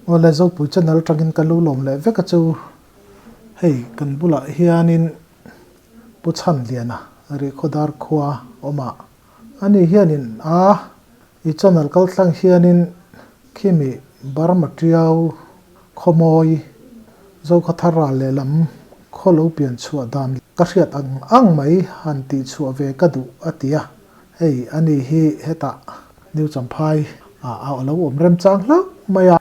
Awle Zopui channel atangin ka lu lawm leh vek a chu. Hei kan bulah hianin Pu Chhanliana Rihkhawdar khua awm a. Ani hianin a i channel kaltlang hianin khimi Burma Tiau Khawmawi Zokhawthar ral lehlam khaw lo pian chhuah dan ka hriat ang ang mai han tih chhuah ve ka duh a ti a. Hei ani hi hetah New Champhai ah a lo awm remchang hlauh mai a.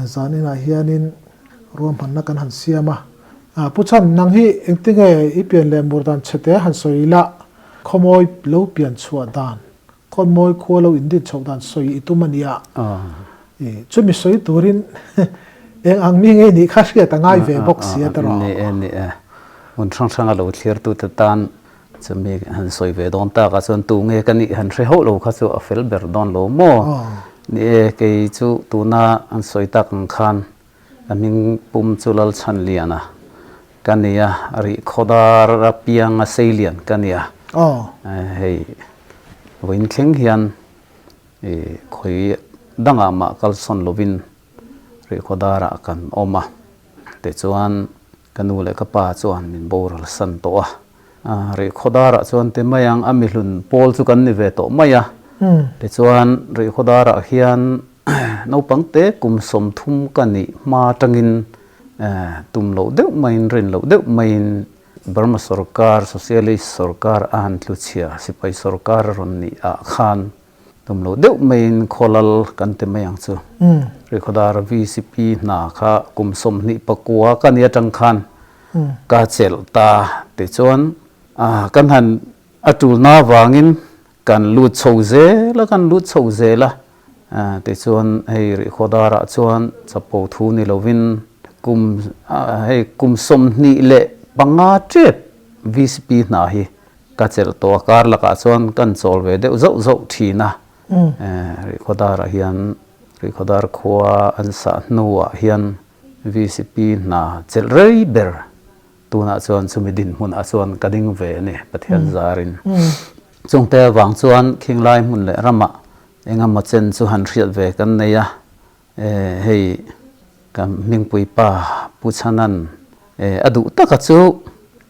Zan inah hianin ruahmanna kan han siam a. Pu Chhan, nang hi engtinge i pian leh mur dan chhete han sawi ila, Khawmawi lo pian chhuah dan, Khawmawi khua lo indin chhoh dan sawi i tum a nia. Chumi sawi turin eng ang mi ngei nih kha hriat a ngai ve bawk si a tawrh. Ni e, ni e. Hmun hrang hranga lo thlirtute tan chumi han sawi ve dawn tak ah chuan tu nge ka nih han hre hauh lo kha chu a fel ber dawn lo maw? Ni e, kei chu tuna an sawi tak ang khan Ka hming pum chu Lalchhanliana ka ni a, Rihkhawdar a piang a Seilian ka ni a. Hei vawiin thleng hian khawi dangah mah kalsawn lovin Rihkhawdarah kan awm a. Tichuan ka nu leh ka pa chuan min boral san tawh a. Rihkhawdarah chuan ti mai ang, a mihlun pawl chu kan ni ve tawh mai a. Tichuan Rihkhawdarah hian Naupang te kum 30 ka nih hma atangin tum loh deuh maiin, rin loh deuh maiin Burma sorkar, Socialist sorkar a han tlu chhia, sipai sorkar a rawn nih ah khan tum loh deuh maiin khawlal kan ti mai ang chu. Rihkhawdar VCP hna kha kum 29 ka nih atang khan ka chelh ta. Tichuan kan han a tulna avangin Kan lut chho zel a, kan lut chho zel a, tichuan hei Rihkhawdarah chuan chapo thu ni lovin kum hei kum 25 tep VCP hna hi ka chelh tawh a, kar lakah chuan kan chawl ve deuh zauh zauh thin a, Rihkhawdarah hian Rihkhawdar khua an sah hnuah hian VCP hna chelh rei ber Tunah chuan chumi dinhmunah chuan ka ding ve a ni, Pathian zarin. Chungte avang chuan khinglai hmun leh ramah engemaw chen chu han hriat ve kan nei a, hei ka hmingpui pa Pu Chhanan a duh taka chu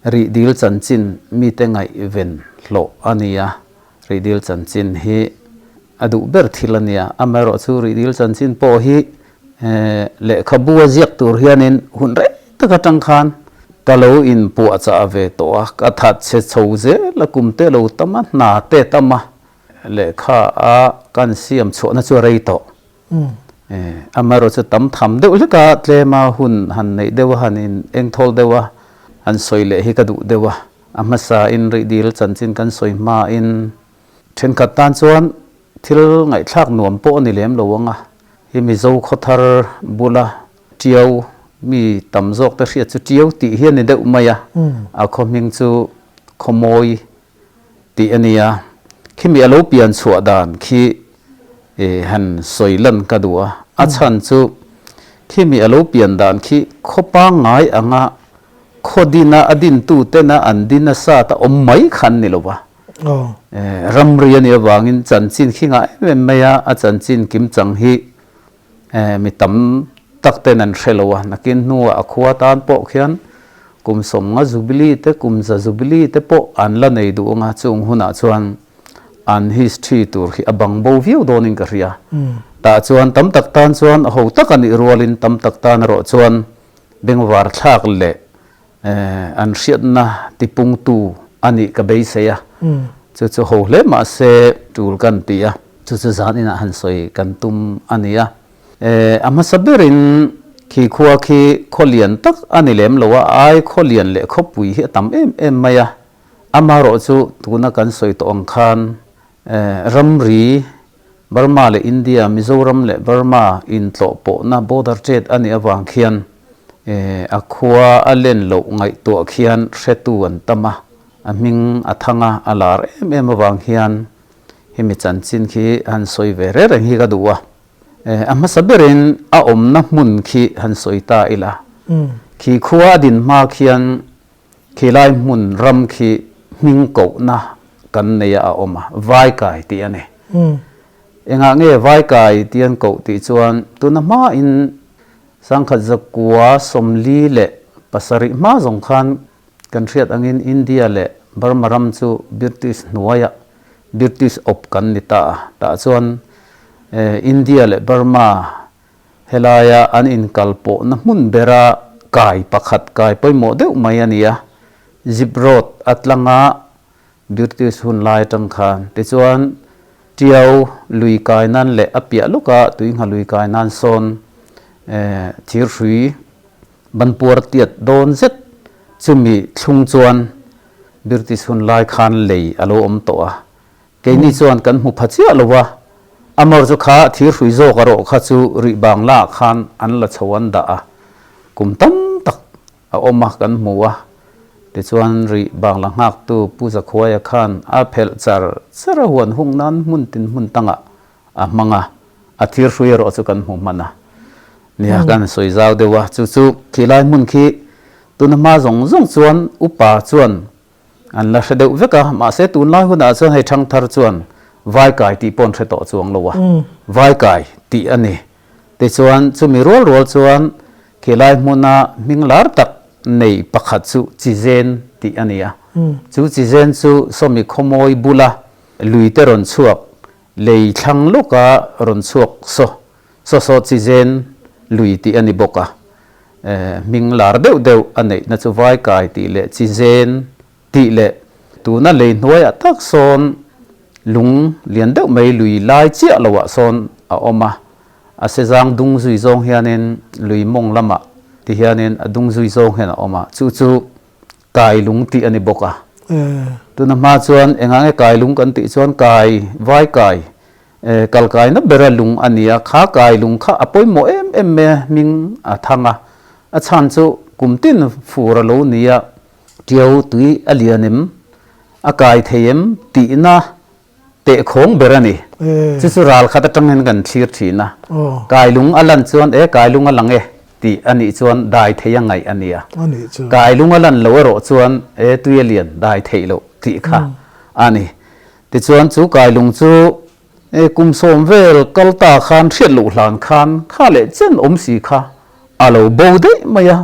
Rihdil chanchin mite ngaihven hlawh a ni a, Rihdil chanchin hi a duh ber thil a nia, amaherawhchu Rihdil chanchin pawh hi Lehkhabu a ziak tur hianin hun rei tak atang khan ka lo inpuahchah ve tawh a, ka that chhe chho zel a, kum te lo tam a, hna te tam a, lehkha a kan siam chhuahna chu a rei tawh. Amaherawhchu tam tham deuh hlek a, tlema hun han neih deuh a, han in engthawl deuh a, han sawi leh hi ka duh deuh a. A hmasain rihdil chanchin kan sawi hmain thenkhat tan chuan Thil ngaihthlak nuam pawh a ni lem lo ang a, hi Mizo khawthar bula Tiau mi tam zawk te hriat chu Tiau tih hi a ni deuh mai a, a khaw hming chu Khawmawi tih a ni a, khimi a lo pian chhuah dan khi han sawi lan ka duh a, a chhan chu khimi a lo pian dan khi khaw pangngai anga khaw dina a dintu tena an din a sat a awm mai kha an ni lo va. Ramri a nih avangin chanchin khi ngah em em mai a, a chanchin kim chang hi mi tam tak ten an hre lo a, nakin hnuah a khua tan pawh khian kum 50 jubilee te kum 100 jubilee te pawh an la nei duh ang a, chung hunah chuan an history tur hi a bang bo viau dawnin ka hria. Tah chuan tam tak tan chuan ho tak a nih rualin tam tak tan erawh chuan bengvar thlak leh An hriatna tipungtu a nih ka beisei a, chu chu ho hle mah se tul kan ti a, chu chu zan inah han sawi kan tum a ni a. A hmasa berin khi khua khi khaw lian tak a ni lem lo a, ai khaw lian leh khawpui hi a tam em em mai a, amaherawh chu tuna kan sawi tawh ang khan ramri Burma leh India, Mizoram leh Burma intlawhpawhna border trade a nih avang khian a khua a len loh ngaihtuah khian hretu an tam a, a hming a thang a, a lar em em avang hian hemi chanchin khi han sawi ve reng reng hi ka duh a. A hmasa berin a awmna hmun khi han sawi ta ila, khi khua a din hma khian Khilai hmun ram khi hming kohna kan nei a a awm a, Vaikai tih a ni. Engah nge Vaikai tih an koh tih chuan tuna hmain 1947 hma zawng khan kan hriat angin India leh Burma ram chu British hnuaiah British awp kan ni ta a. Tah chuan India leh Burma Helaia an inkalpawhna hmun bera kai pakhat kai pawimawh deuh mai a ni a, Zip Road a tlanga British hun lai atang khan. Tichuan, Tiau lui kai nan leh a piah lawka Tuingha lui kai nan sawn thirhrui banpuar tiat dawn zet chumi thlung chuan British hun lai khan lei a lo awm tawh a. Keini chuan kan hmu pha chiah lo a, Amor chu kha thir hrui zawk a rawh kha chu rih bangla ah khan an la chho an dah a, kum tam tak a awm a kan hmu a, tichuan rih bangla nghaktu Pu Zakhuaia khan a phelh char char a huan hung nan hmun tin hmun tangah a hmang a, a thir hrui erawh chu kan hmu hman a. Nia kan sawi zau deuh a, chu chu khilai hmun khi tuna hma zawng zawng chuan upa chuan An la hre deuh vek a, mahse tunlai hunah chuan hei ṭhangthar chuan Vaikai tih pawh an hre tawh chuang lo a, Vaikai tih a ni. Tichuan chumi rual rual chuan khilai hmuna hming lar tak nei pakhat chu Chizen tih a ni a. Chu Chizen chu sawmi khawmawi bula lui te rawn chhuak, lei thlang lawka rawn chhuak saw saw saw Chizen lui tih a ni bawk a. Hming lar deuh deuh a neihna chu Vaikai tih leh Chizen tih leh tuna lei hnuaiah tak sawn lung lian deuh mai lui lai chiah loah sawn a awm a, a sezang dung zui zawng hianin lui mawng lamah ti hianin a dung zui zawng hian a awm a, chu chu Kai lung tih a ni bawk a. Tuna hma chuan engah nge Kai lung kan tih chuan Kai, Vaikai Kalkaina bera lung a ni a, kha kai lung kha a pawimawh em em mai a, hming a thang a. A chhan chu kum tin fur a lo ni a, Tiau tui a lian em, a kai thei em tihna tehkhawng ber a ni. Chu chu ral khat atangin kan thlir thin a, kai lung a lan chuan e kai lung a lang e tih a nih chuan dai thei a ngaih a ni a, kai lung a lan lo erawh chuan e tui a lian dai theih loh tih kha a ni. Tichuan chu kailung chu kum sawm vel kal ta khan hriat loh hlan khan kha leh chen awm si kha a lo bo daih mai a,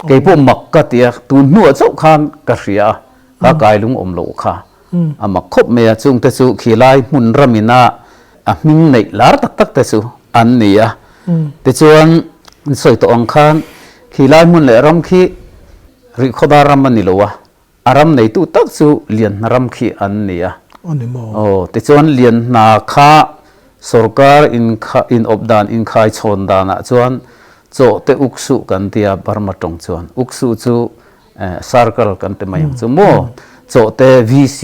kei pawh mak ka ti a, tun hnuah chauh khan ka hria a, kha kailung awm loh kha a mak khawp mai a, chungte chu khilai hmun ramina a hming neih lar tak tak te chu an ni a. Tichuan sawi tawh ang khan khilai hmun leh ram khi Rihkhawdar ram a ni lo a, A ram neitu tak chu Lianhna ram khi an ni a. A ni maw? Aw, tichuan Lianhna kha sorkar inkha inawp dan inkhai chhawn danah chuan chaw te uksuh kan ti a, Burma tawng chuan uksuh chu circle kan ti mai ang chu maw? Chaw te VC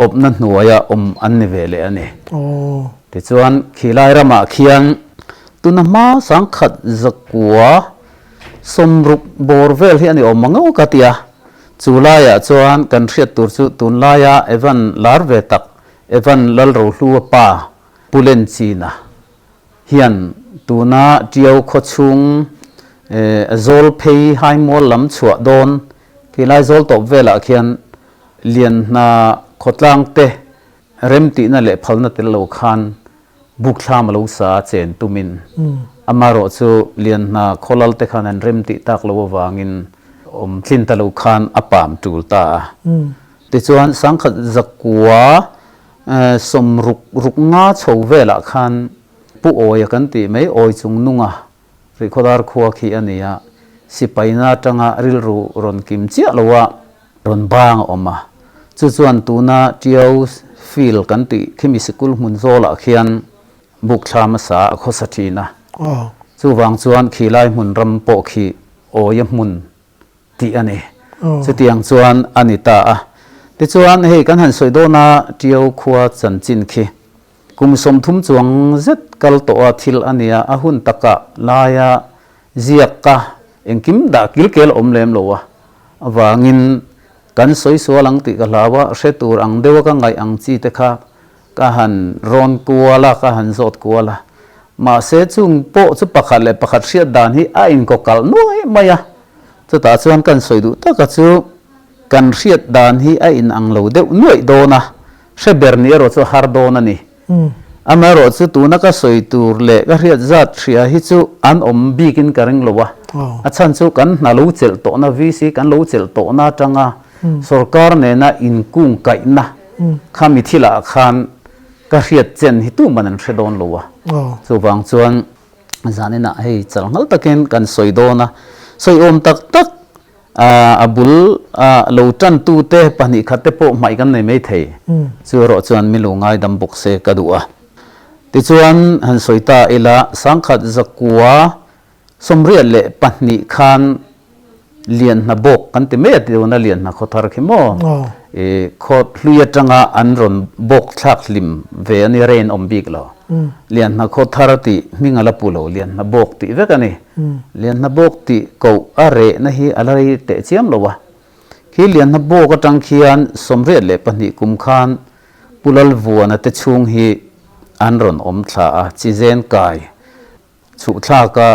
awpna hnuaia awm an ni ve leh a ni. Aw. Tichuan khilai ramah khian tuna hma 1900 Sawmruk bawr vel hi a ni awm ang ka ti a, chu laiah chuan kan hriat tur chu tunlaia Evan lar ve tak Evan Lalrohlua pa Pu Lenchina hian tuna Tiau khawchhung zawl phei Haimual lam chhuah dawn khilai zawl tawp velah khian Lianhna khawtlang te remtihna leh phalna tel lo khan Bukthlam a lo sa a chen tumin amaherawh chu Lianhna khawlal te khan an rem tih tak lo avangin awm tlin ta lo khan a pam tul ta a. Tichuan 1965 ruk nga chho velah khan Pu Awia kan tih mai Awi chung nunga Rihkhawdar khua khi a ni a, sipaina atanga rilru rawn kim chiah lo a rawn bang a awm a. Chu chuan tuna Tiau Field kan tih khimi sikul hmun zawlah khian buk thla hmasa a khawsa thin a. Chuvang chuan khilai hmun ram pawh khi Awia hmun tih a ni. Chutiang chuan a ni ta a. Tichuan hei kan han sawi dawn a, Tiau khua chanchin khi kum 30 chuang zet kal tawh a thil a nia, a hun takah laia ziak ka engkim dah kil kel a awm lem lo a, avangin kan sawi sual ang tih ka hlau a, hre tur ang deuha ka ngaih ang chi te kha ka han rawn kual a, ka han zawt kual a. Mahse chung pawh chu pakhat leh pakhat hriat dan hi a inkawkalh nuai mai a. Chutah chuan kan sawi duh taka chu kan hriat dan hi a inang lo deuh nuaih dawn a, hre ber ni erawh chu a har dawn a ni. Amaherawh chu tuna ka sawi tur leh ka hriat zat hria hi chu an awm bikin ka ring lo a. A chhan chu kan hna lo chelh tawhna, VC kan lo chelh tawhna atanga sorkar nena inkung kaihna kha mi thilah khan ka hriat chen hi tuman an hre dawn lo a. Chuvang chuan zaninah hei chal nghal takin kan sawi dawn a. Sawi awm tak tak A bul a lo tantute pahnih khat te pawh hmaih kan nei mai thei. Chu erawh chuan min lo ngaidam bawk se ka duh a. Tichuan han sawi ta ila, sangkhat zakua 82 khan Lianhna bawk kan ti mai a ti dawn a, Lianhna khawthar khi maw? I khaw hlui atanga an rawn bawk thlak hlim ve a ni, rain awm bik lo. Lianhna khawthar tih hming a la pu lo, Lianhna bawk tih vek a ni. Lianhna bawk tih koh a rehna hi a la rei teh chiam lo a. Khi Lianhna bawk atang khian 82 kum khan Pu Lalvuana te chhung hi an rawn awm thla a, Chizen kai chhuhthlaka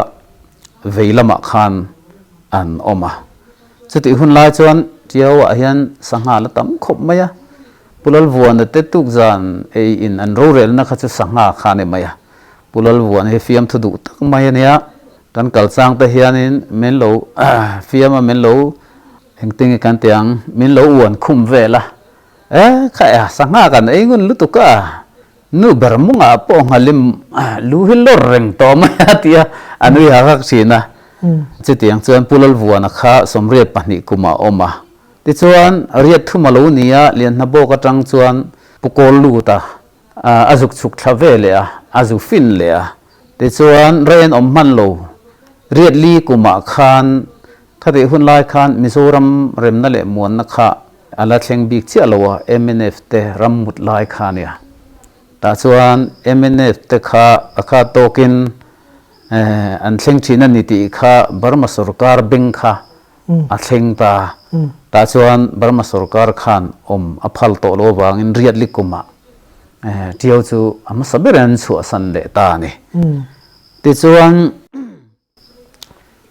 vei lamah khan an awm a. Chutih hun lai chuan Tiauah hian sangha la tam khawp mai a. Pu Lalvuana te tukzan ei in an rorelna kha chu sangha kha a ni mai a. Pu Lalvuana hi fiamthu duh tak mai a nia, kan kal chang te hianin min lo fiam a, min lo engtin nge kan ti ang, min lo uan khum vel a, e kha e sangha kan ei ngun lutuk a, nu ber mungah pawh nghalim lu hi lawr reng tawh mai a tia a nui hak hak thin a. Chutiang chuan Pu Lalvuana kha 82 kumah a awm a, tichuan riat thum a lo ni a, Lianhna bawk atang chuan Pu Kawl lut a, A zuk chhuk thla ve leh a, a zu fin leh a. Tichuan, rain awm hman lo. Riat li kumah khan, khatih hun lai khan Mizoram remna leh muanna kha a la thleng bik chiah lo a, mnf te ram mut lai kha a nia. Tah chuan mnf te kha a khat tawkin an thleng thin a ni tih kha Burma sorkar beng kha a thleng ta. Tah chuan Burma sorkar khan awm a phal tawh lo avangin riat li kumah Tiau chu a hmasa berin an chhuahsan leh ta a ni. Tichuan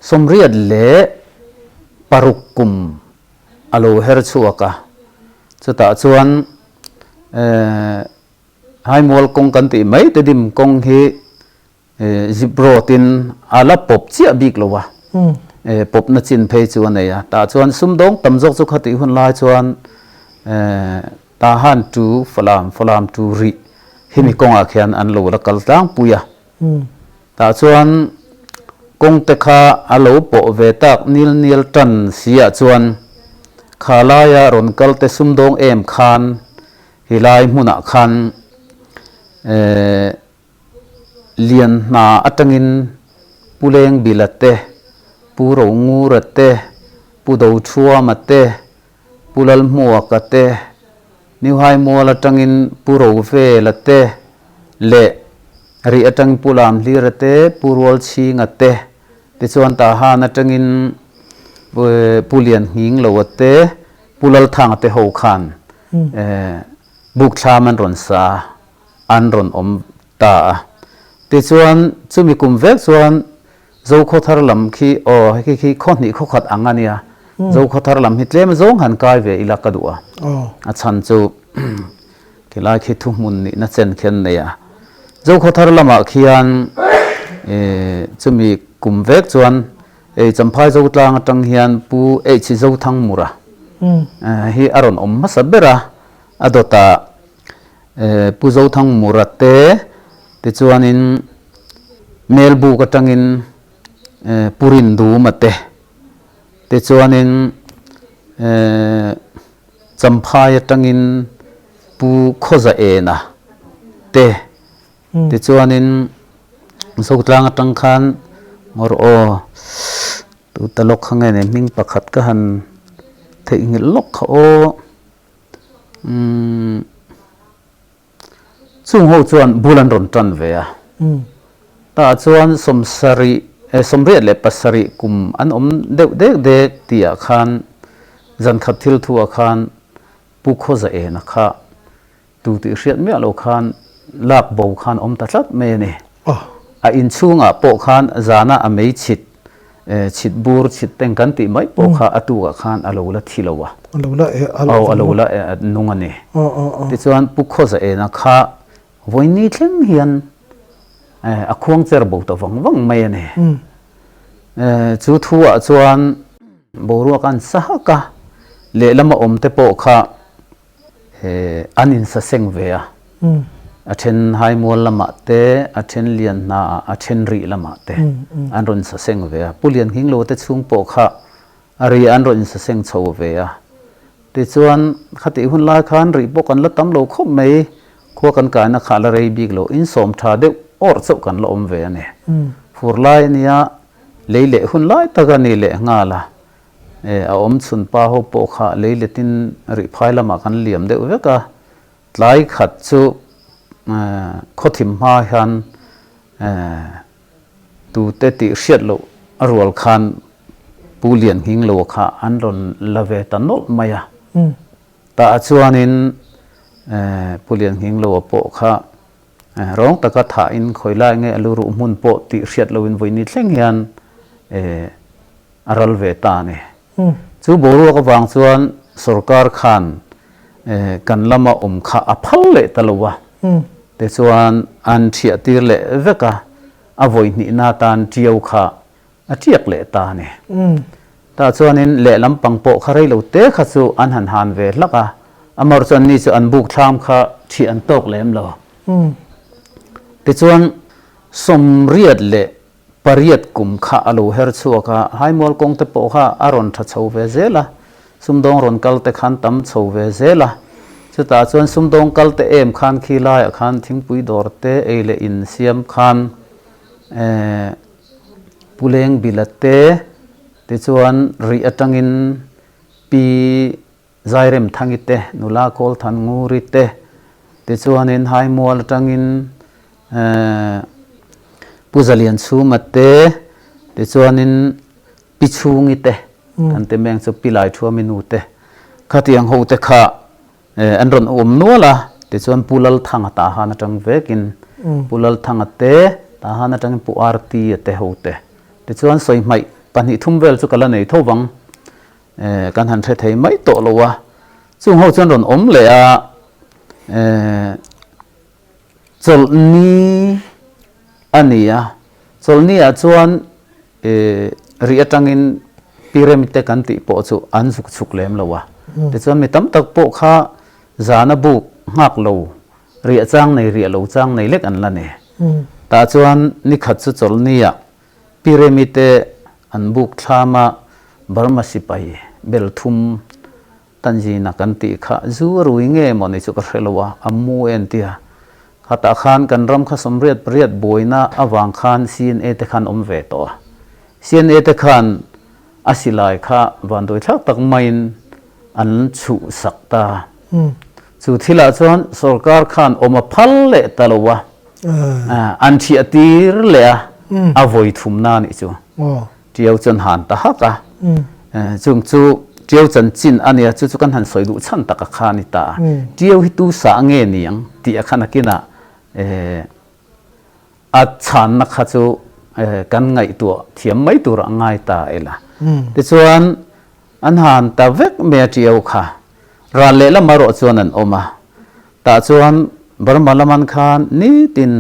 86 kum a lo her chhuak a, chutah chuan Haimual kawng kan tih mai Tedim kawng hi Zip rawt in a la pawp chiah bik lo a, pawpna chin phei chu a nei a. Tah chuan sumdawng tam zawk chu khatih hun lai chuan Tahan to Falam, Falam to Rih hemi kawngah khian an lo la kal tlangpui a. Tah chuan kawng te kha a lo pawh ve tak nil nial tan si ah chuan kha laia rawn kal te sumdawng em khan helai hmunah khan Lian hna atangin Pu Lengbila te, Pu Rongura te, Pu Dothuama te, Pu Lalhmuaka te, Niuhaimual atangin Pu Rovela te leh Rih atangin Pu Lamhlira te, Pu Rualchhinga te, tichuan Tahan atangin Pu Lianhngingloa te, Pu Lalthanga te ho khan bukthlam an rawn sa. an rawn awm ta a. Tichuan, chumi kum vek chuan Zokhawthar lam khi, aw, hei khi khi khaw hnih khaw khat ang a nia, Zokhawthar lam hi tlem zawng han kai ve ila ka duh a. A chhan chu khilai khi thuhmun nihna chen khi an nei a. Zokhawthar lamah khian chumi kum vek chuan hei Champhai Zotlang atang hian Pu H Zothangmura hi a rawn awm hmasa ber a, a dawtah Pu Zothang Mura te tichuanin Melbuk atangin Pu Rinduma te tichuanin Champhai atangin Pu Khawzaena te tichuanin Zotlang atang khan ngawr aw tuta lawk kha nge nei hming pakhat ka han theihnghilh lawk kha aw. Umm chung ho chuan bul an rawn tan ve a, tah chuan sawmsarih eh 87 kum an awm deuh dek dek tih ah khan zan khat thil thu ah khan Pu Khawza ena kha tu tih hriat miah lo khan lak bo khan awm ta tlat mai a ni. A inchhungah pawh khan zana a mei chhit Chhit bur, chhit teng kan tih mai pawh kha a tukah khan a lo la thi lo a. A lo la eh, a lo a lo la nung a ni. Tichuan Pu Khawza ena kha Vawiini thleng hian a khuang cher bo ta vang vang mai a ni. Chu thu ah chuan boruak an sa hak a, lehlama awm te pawh kha an insaseng ve a, a then Haimual lamah te, a then Lianhna ah, a then Rih lamah te an rawn insaseng ve a. Pu Lianhnginglo te chhung pawh kha a ri an rawn insaseng chho ve a. Tichuan, khatih hun lai khan rih pawh kan la tam lo khawp mai, khua kan kaina kha a la rei bik lo, insawm tha deuh awrh chauh kan la awm ve a ni. Fur lai a nia, lei leh hun lai tak a ni leh nghal a, a awm chhun pa ho pawh kha lei letin rih phai lamah kan liam deuh vek a, tlai khat chu khawthim hma hian Tute tih hriat loh a rual khan Pu Lianhnginglo kha an rawn la ve ta nawlh mai a. Tah chuanin Pu Lianhngingloa pawh kha rawng taka thahin khawi lai nge a lu ruh hmun pawh tih hriat lohin vawiini thleng hian a ral ve ta a ni. Chu boruak avang chuan sorkar khan kan lama awm kha a phal leh ta lo a, tichuan an thiah tir leh vek a, a vawi hnihna atan tiau kha a tiak leh ta a ni. Tah chuanin lehlam pang pawh kha rei lo te kha chu an han han ve hlak a, amaherawhchu anni chu an buk thlam kha thiah an tawk lem lo. Tichuan 88 kum kha a lo her chhuak a, Haimual kawng te pawh kha a rawn tha chho ve zel a, sumdawng rawn kal te khan tam chho ve zel a, chutah chuan sumdawng kal te em khan khi laiah khan thingpui dawr te ei leh in siam khan eh Puleng bila te tichuan rih atangin Pi Zairem Thangi te, nula Kawlthan Nguri te, tichuanin Haimual atangin Pu Zalian Chhuma te, tichuanin Pi Chhungi te, kan ti meng chu Pi Laithuami nu te, khatiang ho te kha an rawn awm nual a, tichuan Pu Lalthanga Tahan atang vekin Pu Lalthanga te, Tahan atangin Pu RT-a te ho te, tichuan sawihmaih pahnih thum vel chu ka la nei tho vang. Kan han hre thei mai tawh lo a, chung ho chuan rawn awm leh a, chawlhni a ni a, chawlhni ah chuan rih atangin pyramid te kan tih pawh chu an zuk chhuk lem lo a, tichuan mi tam tak pawh kha zana buk nghak lo riah chang nei riah lo chang nei lek an la ni. Tah chuan nikhat chu chawlhni ah Pyramid te an buk thlam a, Burma sipai bel thum Tanzina kan tih kha zu a rui nge maw ni chu ka hre lo a, a mu en tia. Khatah khan kan ram kha 88 buaina avang khan CNA te khan awm ve tawh a. CNA te khan a silai kha vanduai thlak tak maiin an chhuhsak ta. Chu thilah chuan sorkar khan awm a phal leh ta lo a, an thiah tir leh a, a vawi thumna nih chu. Tiau chuan han ta hak a, chung chu Tiau chanchin a nia, chu chu kan han sawi duh chhan tak a kha a ni ta a. Tiau hi tu sah nge ni ang tih a khan akinah a chhanna kha chu kan ngaihtuah thiam mai tur a ngai ta ila. Tichuan an han ta vek mai a Tiau kha. Ral lehlam erawh chuan an awm a, tah chuan Burma laman khan nitin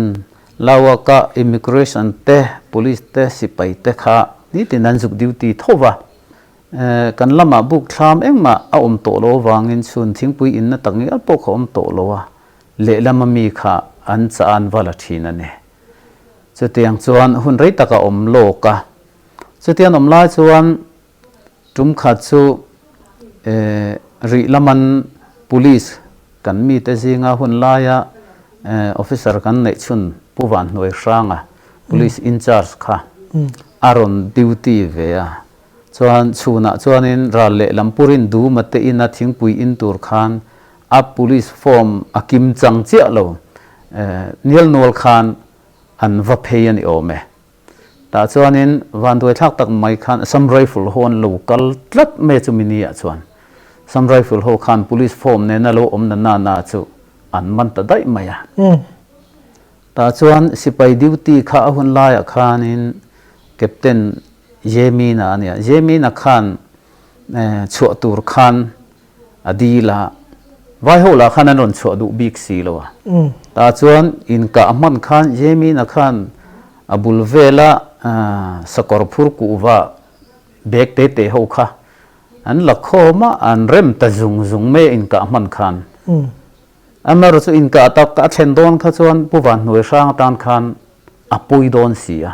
Lawaka immigration te, police te, sipai te kha nitin an zuk duty tho va. Kan lamah buk thlam engmah a awm tawh lo avangin chhun thingpui inna tak ngial pawh kha awm tawh lo a, lehlama mi kha an chah an va la thin a ni. Chutiang chuan hun rei tak a awm lawk a, chutiang awm lai chuan Tum khat chu rih laman police kan mite zinga hun laia officer kan neih chhun Pu Vanhnuai Hranga police in charge kha a rawn duty ve a. Chuan chhunah chuanin ral lehlam Purin Duma te ina thingpui in tur khan a police form a kim chang chiah lo nial nual khan an va phei a ni awm e. Tah chuanin vanduai thlak tak mai khan Assam Rifle ho an lo kal tlat mai a chumi ni ah chuan Assam Rifle ho khan Police form nena lo awm na na na chu an man ta daih mai a. Tah chuan sipai duty kha a hun laiah khanin Captain Jemina a nia, Jemina khan chhuah tur khan a dil a, vai ho lah khan an rawn chhuah duh bik si lo a. Tah chuan inkah hman khan Jamie-na khan a bul vela sakawr phur kuhva bag te te ho kha an la khawm a, an rem ta zung zung mai a inkah hman khan. Amaherawhchu chu inkah tak a thlen dawn kha chuan Pu Vanhnuai hrang atan khan a pawi dawn si a.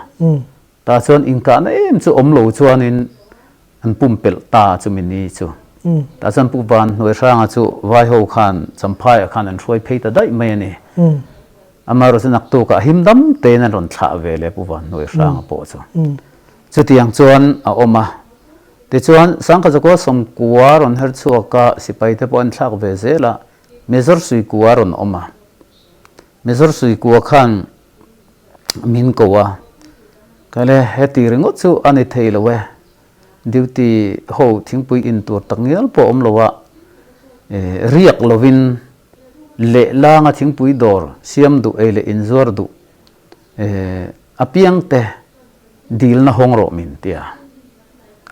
Tah chuan inkahna em chu awm lo chuanin an pumpelh ta chumi ni chu. Tah chuan Pu Vanhnuai hranga chu Vaiho khan Champhaiah khan an hruai phei ta daih mai a ni. Amaherawhchu naktukah him dam tein an rawn thlah ve leh Pu Vanhnuai hranga pawh chu. Chutiang chuan a awm a. Tichuan Sangkhazakual sawmkua rawn her chhuak a, sipaite pawh an thlak ve zel a, Major Suikua rawn awm a. Major Suikua khan min ko a, Kale heti ringawt chu a ni thei lo e, duty ho thingpui in tur tak ngial pawh awm lo a, riak lovin lehlanga thingpui dawr siam duh ei leh inzuar duh apiangte dilna hawng rawh min ti a.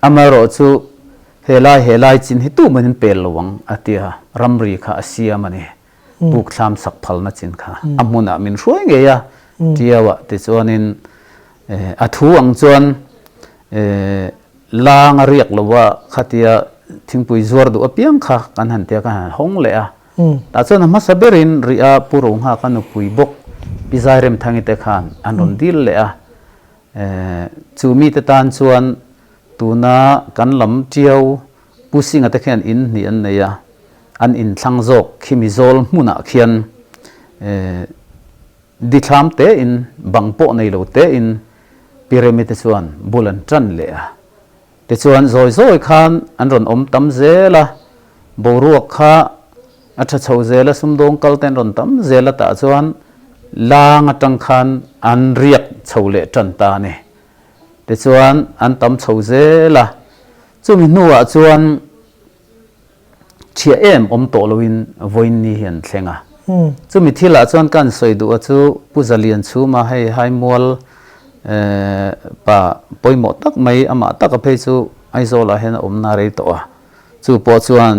Amaherawhchu helai helai chin hi tuman in pel lo ang a ti a, ramri kha a siam a ni. Buk thlam sak phalna chin kha a hmunah min hruai ngei a, Tiauah tichuanin a thu ang chuan lang a riak lo a, khatia thingpui zuar duh apiang kha kan han tia kan han hawng leh a. Tah chuan a hmasa berin rih a Pu Rohnghaka nupui bawk Pi Zairemthangi te khan an rawn dil leh a. Chu mite tan chuan tuna kan lam Tiau Pu Singa te khian in hnih an nei a, an inthlang zawk khimi zawl hmunah khian dithlam tein bang pawh nei lo tein Pi Remi te chuan bul an tan leh a. Tichuan zawi zawi khan an rawn awm tam zel a, boruak kha a tha chho zel a, sumdawng kal te an rawn tam zel a tah chuan lang atang khan an riak chho leh tan ta a ni. Tichuan an tam chho zel a, chumi hnuah chuan Chhia em awm tawh loin vawiin ni hi an thleng a. Chumi thilah chuan ka an sawi duh a chu Pu Zalian Chhuma hei Haimual pa pawimawh tak mai amah taka phei chu Aizawlah hian a awmna rei tawh a. Chu pawh chuan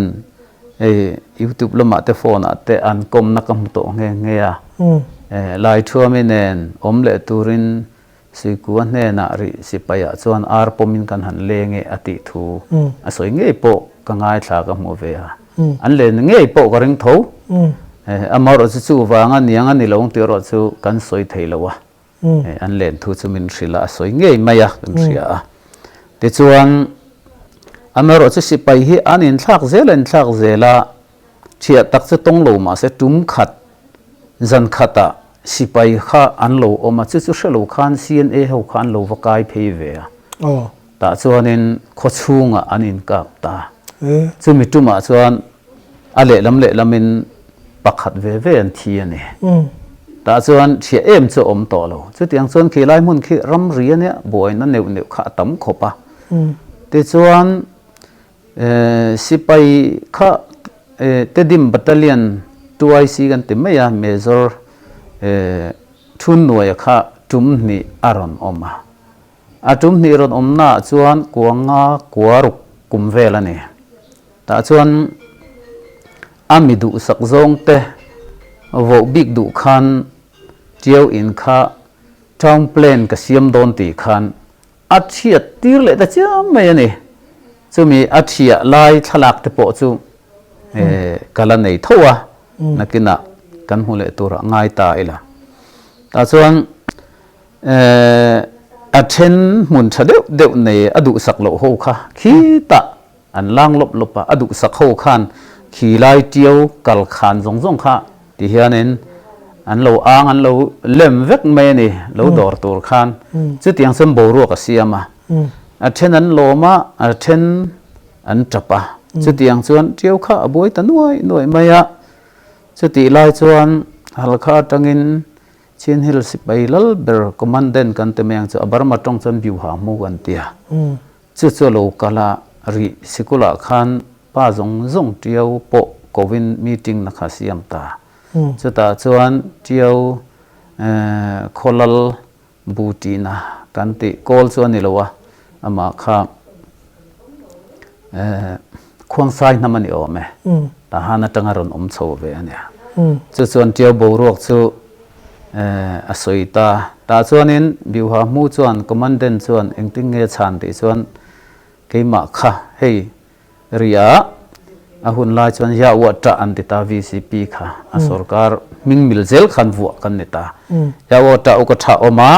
hei YouTube lamah te phone ah te an kawmna ka hmu tawh nghe nghe a. Laithuami nen awm leh turin Suikua hnenah rih sipaiah chuan ar pawmin kan han leng e a tih thu a sawi ngei pawh ka ngaithla ka hmuh ve a. An len ngei pawh ka ring tho. Amaherawh chu chuvanga niang a ni lo ang tih erawh chu kan sawi thei lo a. An len thu chu min hrilh a, a sawi ngei mai a kan hria a. Tichuan amaherawh chu sipai hi an inthlak zel a inthlak zel a, Thiah tak chu tawng lo mahse tum khat zan khatah sipai kha an lo awm a, chu chu hre lo khan CNA ho kha an lo va kai phei ve a. Tah chuanin khaw chhungah an inkap ta. Chumi tumah chuan a lehlam lehlamin pakhat ve ve an thi a ni. Tah chuan thiah em chu a awm tawh lo. Chutiang chuan khi lai hmun khi ramri a nia, buaina neuh neuh kha a tam khawp a. Tichuan Sipai kha Tedim Battalion 2IC kan ti mai a, Major Thunnuaia kha tum hnih a rawn awm a. A tum hnih rawn awmnaah chuan kuanga kuaruk kum vel a ni. Tah chuan a mi duhsak zawngte voh bik duh khan Tiau in kha Town Plan ka siam dawn tih khan A thiat tir leh ta chiam mai a ni. Chumi a thiah lai thlalak te pawh chu ka la nei tho a, nakinah kan hmu leh turah ngai ta ila. Tah chuan a then hmun tha deuh deuh nei a duhsak loh ho kha khitah An lang lawp lawp a, a duhsak ho khan khi lai tiau kal khan zawng zawng kha ti hianin an lo ang an lo lem vek mai a ni, lo dawr tur khan. Chutiang chuan boruak a siam a, a then an lawm a, a then an tap a. Chutiang chuan tiau kha a buai ta nuai nuai mai a. Chutih lai chuan Halkha atangin Chin Hill sipai lal ber Commandant kan ti mai ang chu a Burma tawng chuan Biuha hmu kan ti a. Chu chu a lo kal a, rih sikulah khan pa zawng zawng Tiau pawh kovin meeting na kha siam ta. Chutah chuan Tiau khawlal bu tihna kan tih kawl chu a ni lo a, amah kha khuangsai hnam a ni awm e, tahan atanga rawn awm chho ve a nia. Chu chuan Tiau boruak chu. A sawi ta. Tah chuanin Biuha hmu chuan Commandant chuan engtin nge chhan tih chuan keimah kha hei ria a hun lai chuan ya uah tah an ti ta VCP kha a sorkar hming mil zel khan vuah kan ni ta. Ya uah tah u ka tha awm a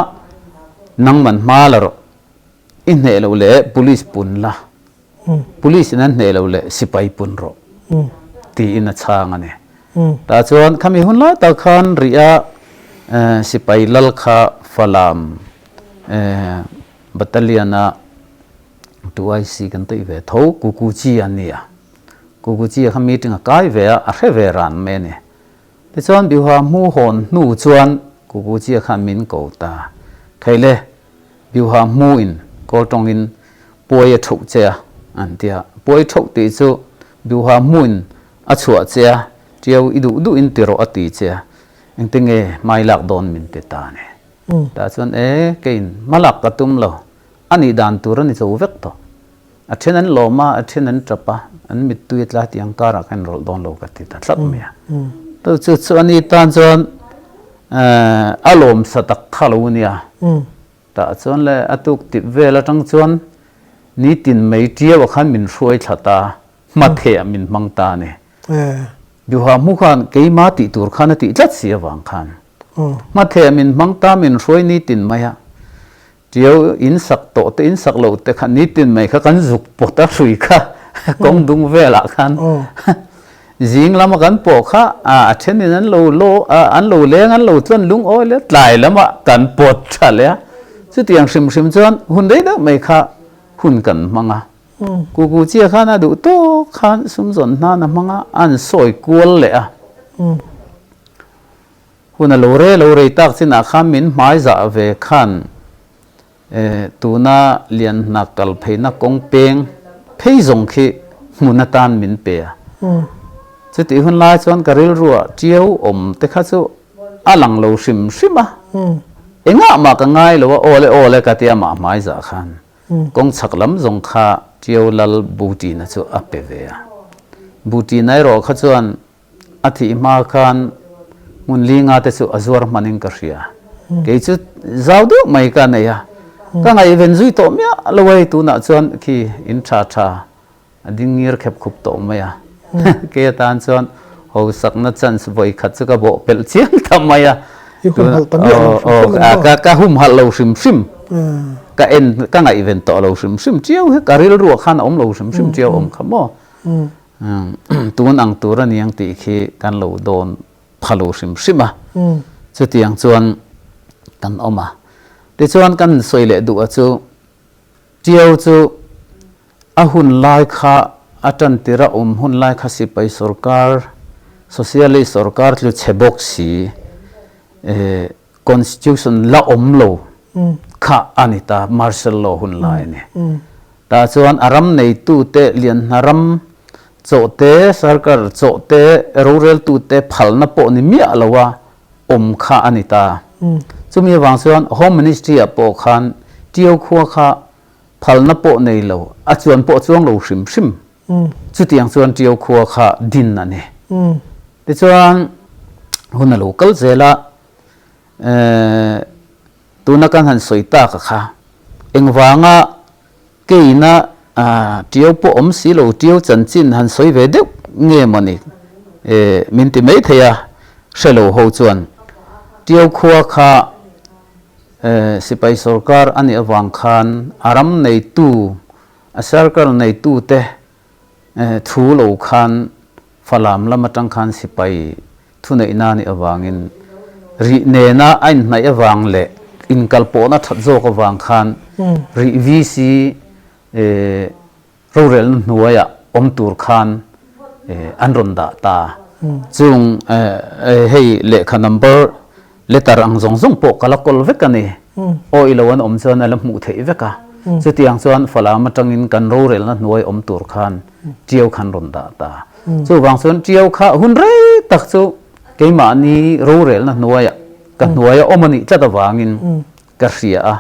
nangman hma la rawh i hneh loh leh police pun la Police in an hneh lo leh sipai pun rawh tiin a chhang a ni. Tah chuan khami hun lai tak khan rih a sipai lal kha Falam Battalion a 2IC kan tih ve tho Kukuchi an ni a. Kukuchi a kha meeting a kai ve a, a hre ve ran mai a ni. Tichuan Biuha hmu hawn hnu chuan Kukuchi a khan min ko ta. Kheile Biuha hmuin kawl tawngin puai a thuh che a an ti a, puai thuh tih chu Biuha hmuin a chhuah che a, Tiau i duh duhin ti rawh a ti che a, engti nge hmai lak dawn min ti ta a ni. Tah chuan e, keiin hma lak ka tum lo, a nih dan tur a ni zo vek tawh. A then an lawm a, a then an tap a, an mittui a tla tih ang karah khan rawlh dawn lo ka ti ta tlat mai a. Chu chu chu ani tan chuan a lawm sa tak kha lo nia. Tah chuan le a tuk tip vel atang chuan nitin mai tiau ah khan min hruai thla ta, hma theh ah min hmang ta a ni. Duha hmu khan keima tih tur khan a tih tlat si avang khan hma theh ah min hmang ta, min hruai nitin mai a. Tiau in sak tawh te in sak loh te kha nitin mai kha kan zuk pawt a hrui kha kawng dung velah khan zing lama kan pawh kha a then in an lo lo an lo leng an lo tlawn lungawi leh tlai lamah kan pawt tha leh a chutiang hrim hrim chuan hun rei deuh mai kha hun kan hmang a kuku chia khan a duh tawk khan sum zawn hnan a hmang a an sawi kual leh a. Hun a lo re lo rei tak chinah khan min hmai zah ve khan tuna Lianhna kal pheina kawng peng phei zawng khi hmun atan min pe a. Chutih hun lai chuan ka rilruah tiau awm te kha chu a lang lo hrim hrim a. Engah mah ka ngai lo a, aw le aw le ka ti a mah hmai zah khan kawng chhak lam zawng kha tiau lal Butina chu a pe ve a. Butina erawh kha chuan A thih hma khan hmun linga te chu a zuar hmanin ka hria. Kei chu zau deuh mai ka nei a, ka ngaihven zui tawh miah lo a hei tunah chuan khi in tha tha a ding ngir khep khup tawh mai a. Kei atan chuan hausakna chance vawi khat chu ka bawh pelh chiang ta mai a. I humhalh ta miah lo hrim hrim ang maw? Ka humhalh lo hrim hrim. Ka en ka ngaihven tawh lo hrim hrim chiau hi ka rilruah khan a awm lo hrim hrim chiau awm kha maw. Tun ang tur a niang tih khi kan lo dawn pha lo hrim hrim a, chutiang chuan kan awm a. Tichuan kan sawi leh duh a chu Tiau chu a hun lai kha a tan tir a awm hun lai kha sipai sorkar, socialist sorkar tlu chhe bawk si, Constitution la awm lo kha a ni ta, Martial Law hun lai a ni. Tah chuan a ram neitute Lianhna ram chawhte, sarkar chawhte, roreltute phalna pawh ni miah loa awm kha a ni ta. Chumi avang chuan Home Ministry ah pawh khan Tio khua kha phalna pawh nei lo, a chuan pawh chuang lo hrim hrim. Chutiang chuan Tio khua kha din a ni. Tichuan hun a lo kal zel a, tuna kan han sawi tak a kha, engvanga keina Tio pawh awm si lo, Tio chanchin han sawi ve deuh nge maw ni min ti mai thei a, hre lo ho chuan Tio khua kha sipai sorkar a nih avang khan a ram neitu, a sarkar neitute Thu lo khan Falam lam atang khan sipai thuneihna a nih avangin rih nena a inhnaih avang leh inkalpawhna that zawk avang khan rih VC rorelna hnuaiah awm tur khan an rawn dah ta. Chung hei lehkha number Letter ang zawng zawng pawh ka la kawl vek a ni. Awi lo an awm chuan a la hmuh theih vek a. Chutiang chuan Falam atangin kan rorelna hnuai awm tur khan Tiau khan rawn dah ta. Chuvang chuan Tiau kha hun rei tak chu keimahni rorelna hnuaiah ka hnuaia awm a nih tlat avangin ka hria a.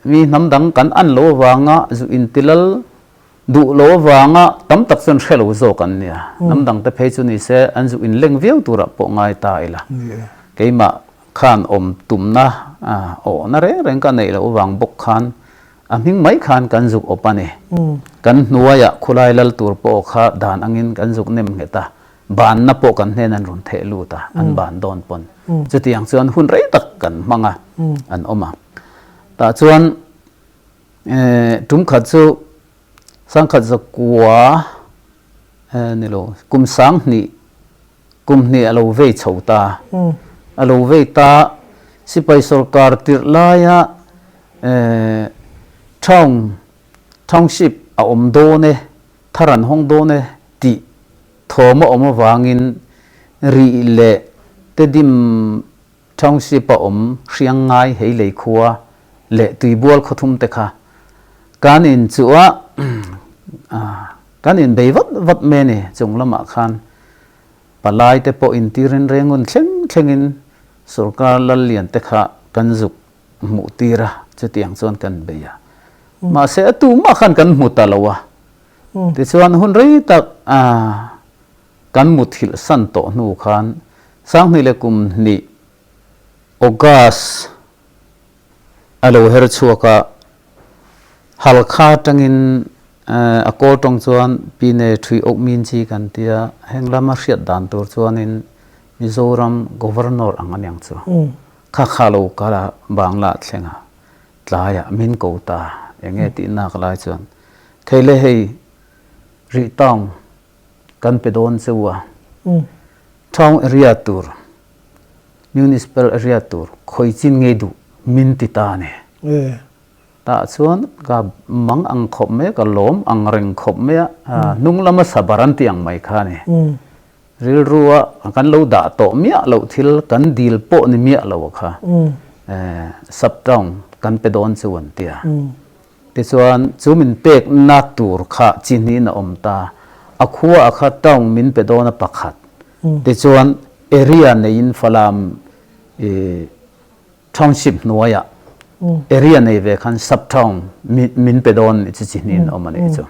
Mi hnam dang kan an lo avanga zu intilal Duh lo avanga tam tak chuan hre lo zawk an nia. Hnam dangte phei chu ni se an zu inleng viau turah pawh ngai ta ila. Keimah khan awm tumna awhna reng reng ka neih loh avang bawk khan a hming mai khan kan zuk awp a ni. Kan hnuaiah khulai lal tur pawh kha dan angin kan zuk nem nghet a, banna pawh kan hnen an rawn theh lut a, an ban dawn pawn. Chutiang chuan hun rei tak kan hmang a, an awm a. Tah chuan tum khat chu sangkhat zakua ni lo kum sanghnih Kum hnih a lo vei chho ta. A lo vei ta, sipai sorkar tirh laia town, township a awm dawn e, thar an hawng dawn e tih thawm a awm avangin rih leh Tedim township a awm hriang ngai hei lei khua leh Tuibual khawthum te kha kan inchuh a, Kan inbei vat vat mai a ni, chung lamah khan palai te pawh intirin rengun thleng thlengin sorkar lallian te kha kan zuk hmuh tir a, chutiang chuan kan bei a. Mahse a tumah khan kan hmu ta lo a, tichuan hun rei tak kan muthilh san tawh hnu khan Sanghnih leh kum hnih August A lo her chhuak a, Halkha atangin a kawl tawng chuan Pine Thui Ok Min Chi kan tia, heng lama hriat dan tur chuanin Mizoram Governor ang a niang chu. Kha kha lo kal a, Bangla thleng a, tlaiah min ko ta, eng nge tih nak lai chuan thei le hei rih town kan pe dawn cheu a, town area tur Municipal area tur khawi chin ngei duh min ti ta a ni. Tah chuan ka mang ang khawp mai a, ka lawm ang reng khawp mai a, hnung lama sabar an tih ang mai kha a ni. Rilru a kan lo dah tawh miah loh thil kan dil pawh ni miah lo kha sub-town kan pe dawn chu an ti a. Tichuan chu min pekna tur kha chi hnihin a awm ta. A khua a kha town min pe dawn a pakhat. Tichuan area neiin Falam township hnuaiah area nei ve khan sub town min pe dawn nih chu chi hnihin a awm a nih chu.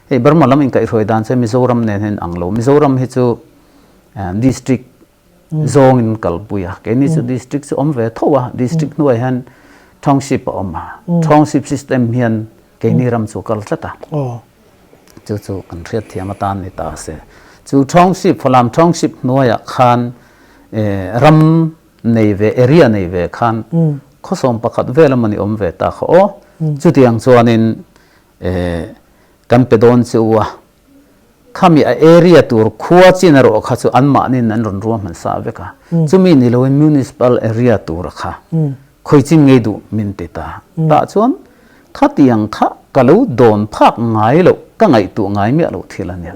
Hei Burma lam inkaihhruai dan chuan Mizoram nen hian ang lo. Mizoram hi chu district zawngin kalpui a, keini chu district chu awm ve tho a, district hnuaiah hian township a awm a, township system hian keini ram chu a kal tlat a. Chu chu kan hriatthiam atan ni ta se. Chu township, Falam township hnuaiah khan ram nei ve, area nei ve khan khawsawm pakhat vel emawni awm ve ta kha aw. Chutiang chuanin kan pe dawn che u a, khami a area tur khua chin erawh kha chu anmahniin an rawn ruahman sa vek a. Chumi ni loin municipal area tura kha Khawi chin ngei duh min ti ta. Tah chuan khatiang kha ka lo dawn phak ngai loh, ka ngaihtuah ngai miah loh thil a nia.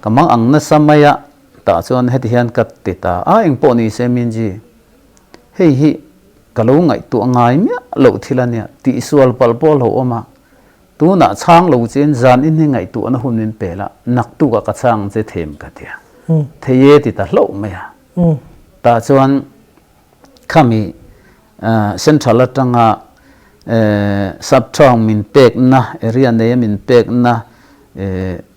Ka mang ang nasa mai a, tah chuan heti hian ka ti ta a, engpawh ni se Minji, hei hi ka lo ngaihtuah ngai miah loh thil a nia, tihsual palh pawh a lo awm a, tunah chhang lo chein zan in hi ngaihtuahna hun min pe la, naktukah ka chhang che them ka ti a, thei e ti ta hlauh mai a. Tah chuan Khami Central atanga Sub-town min pekna, area neia min pekna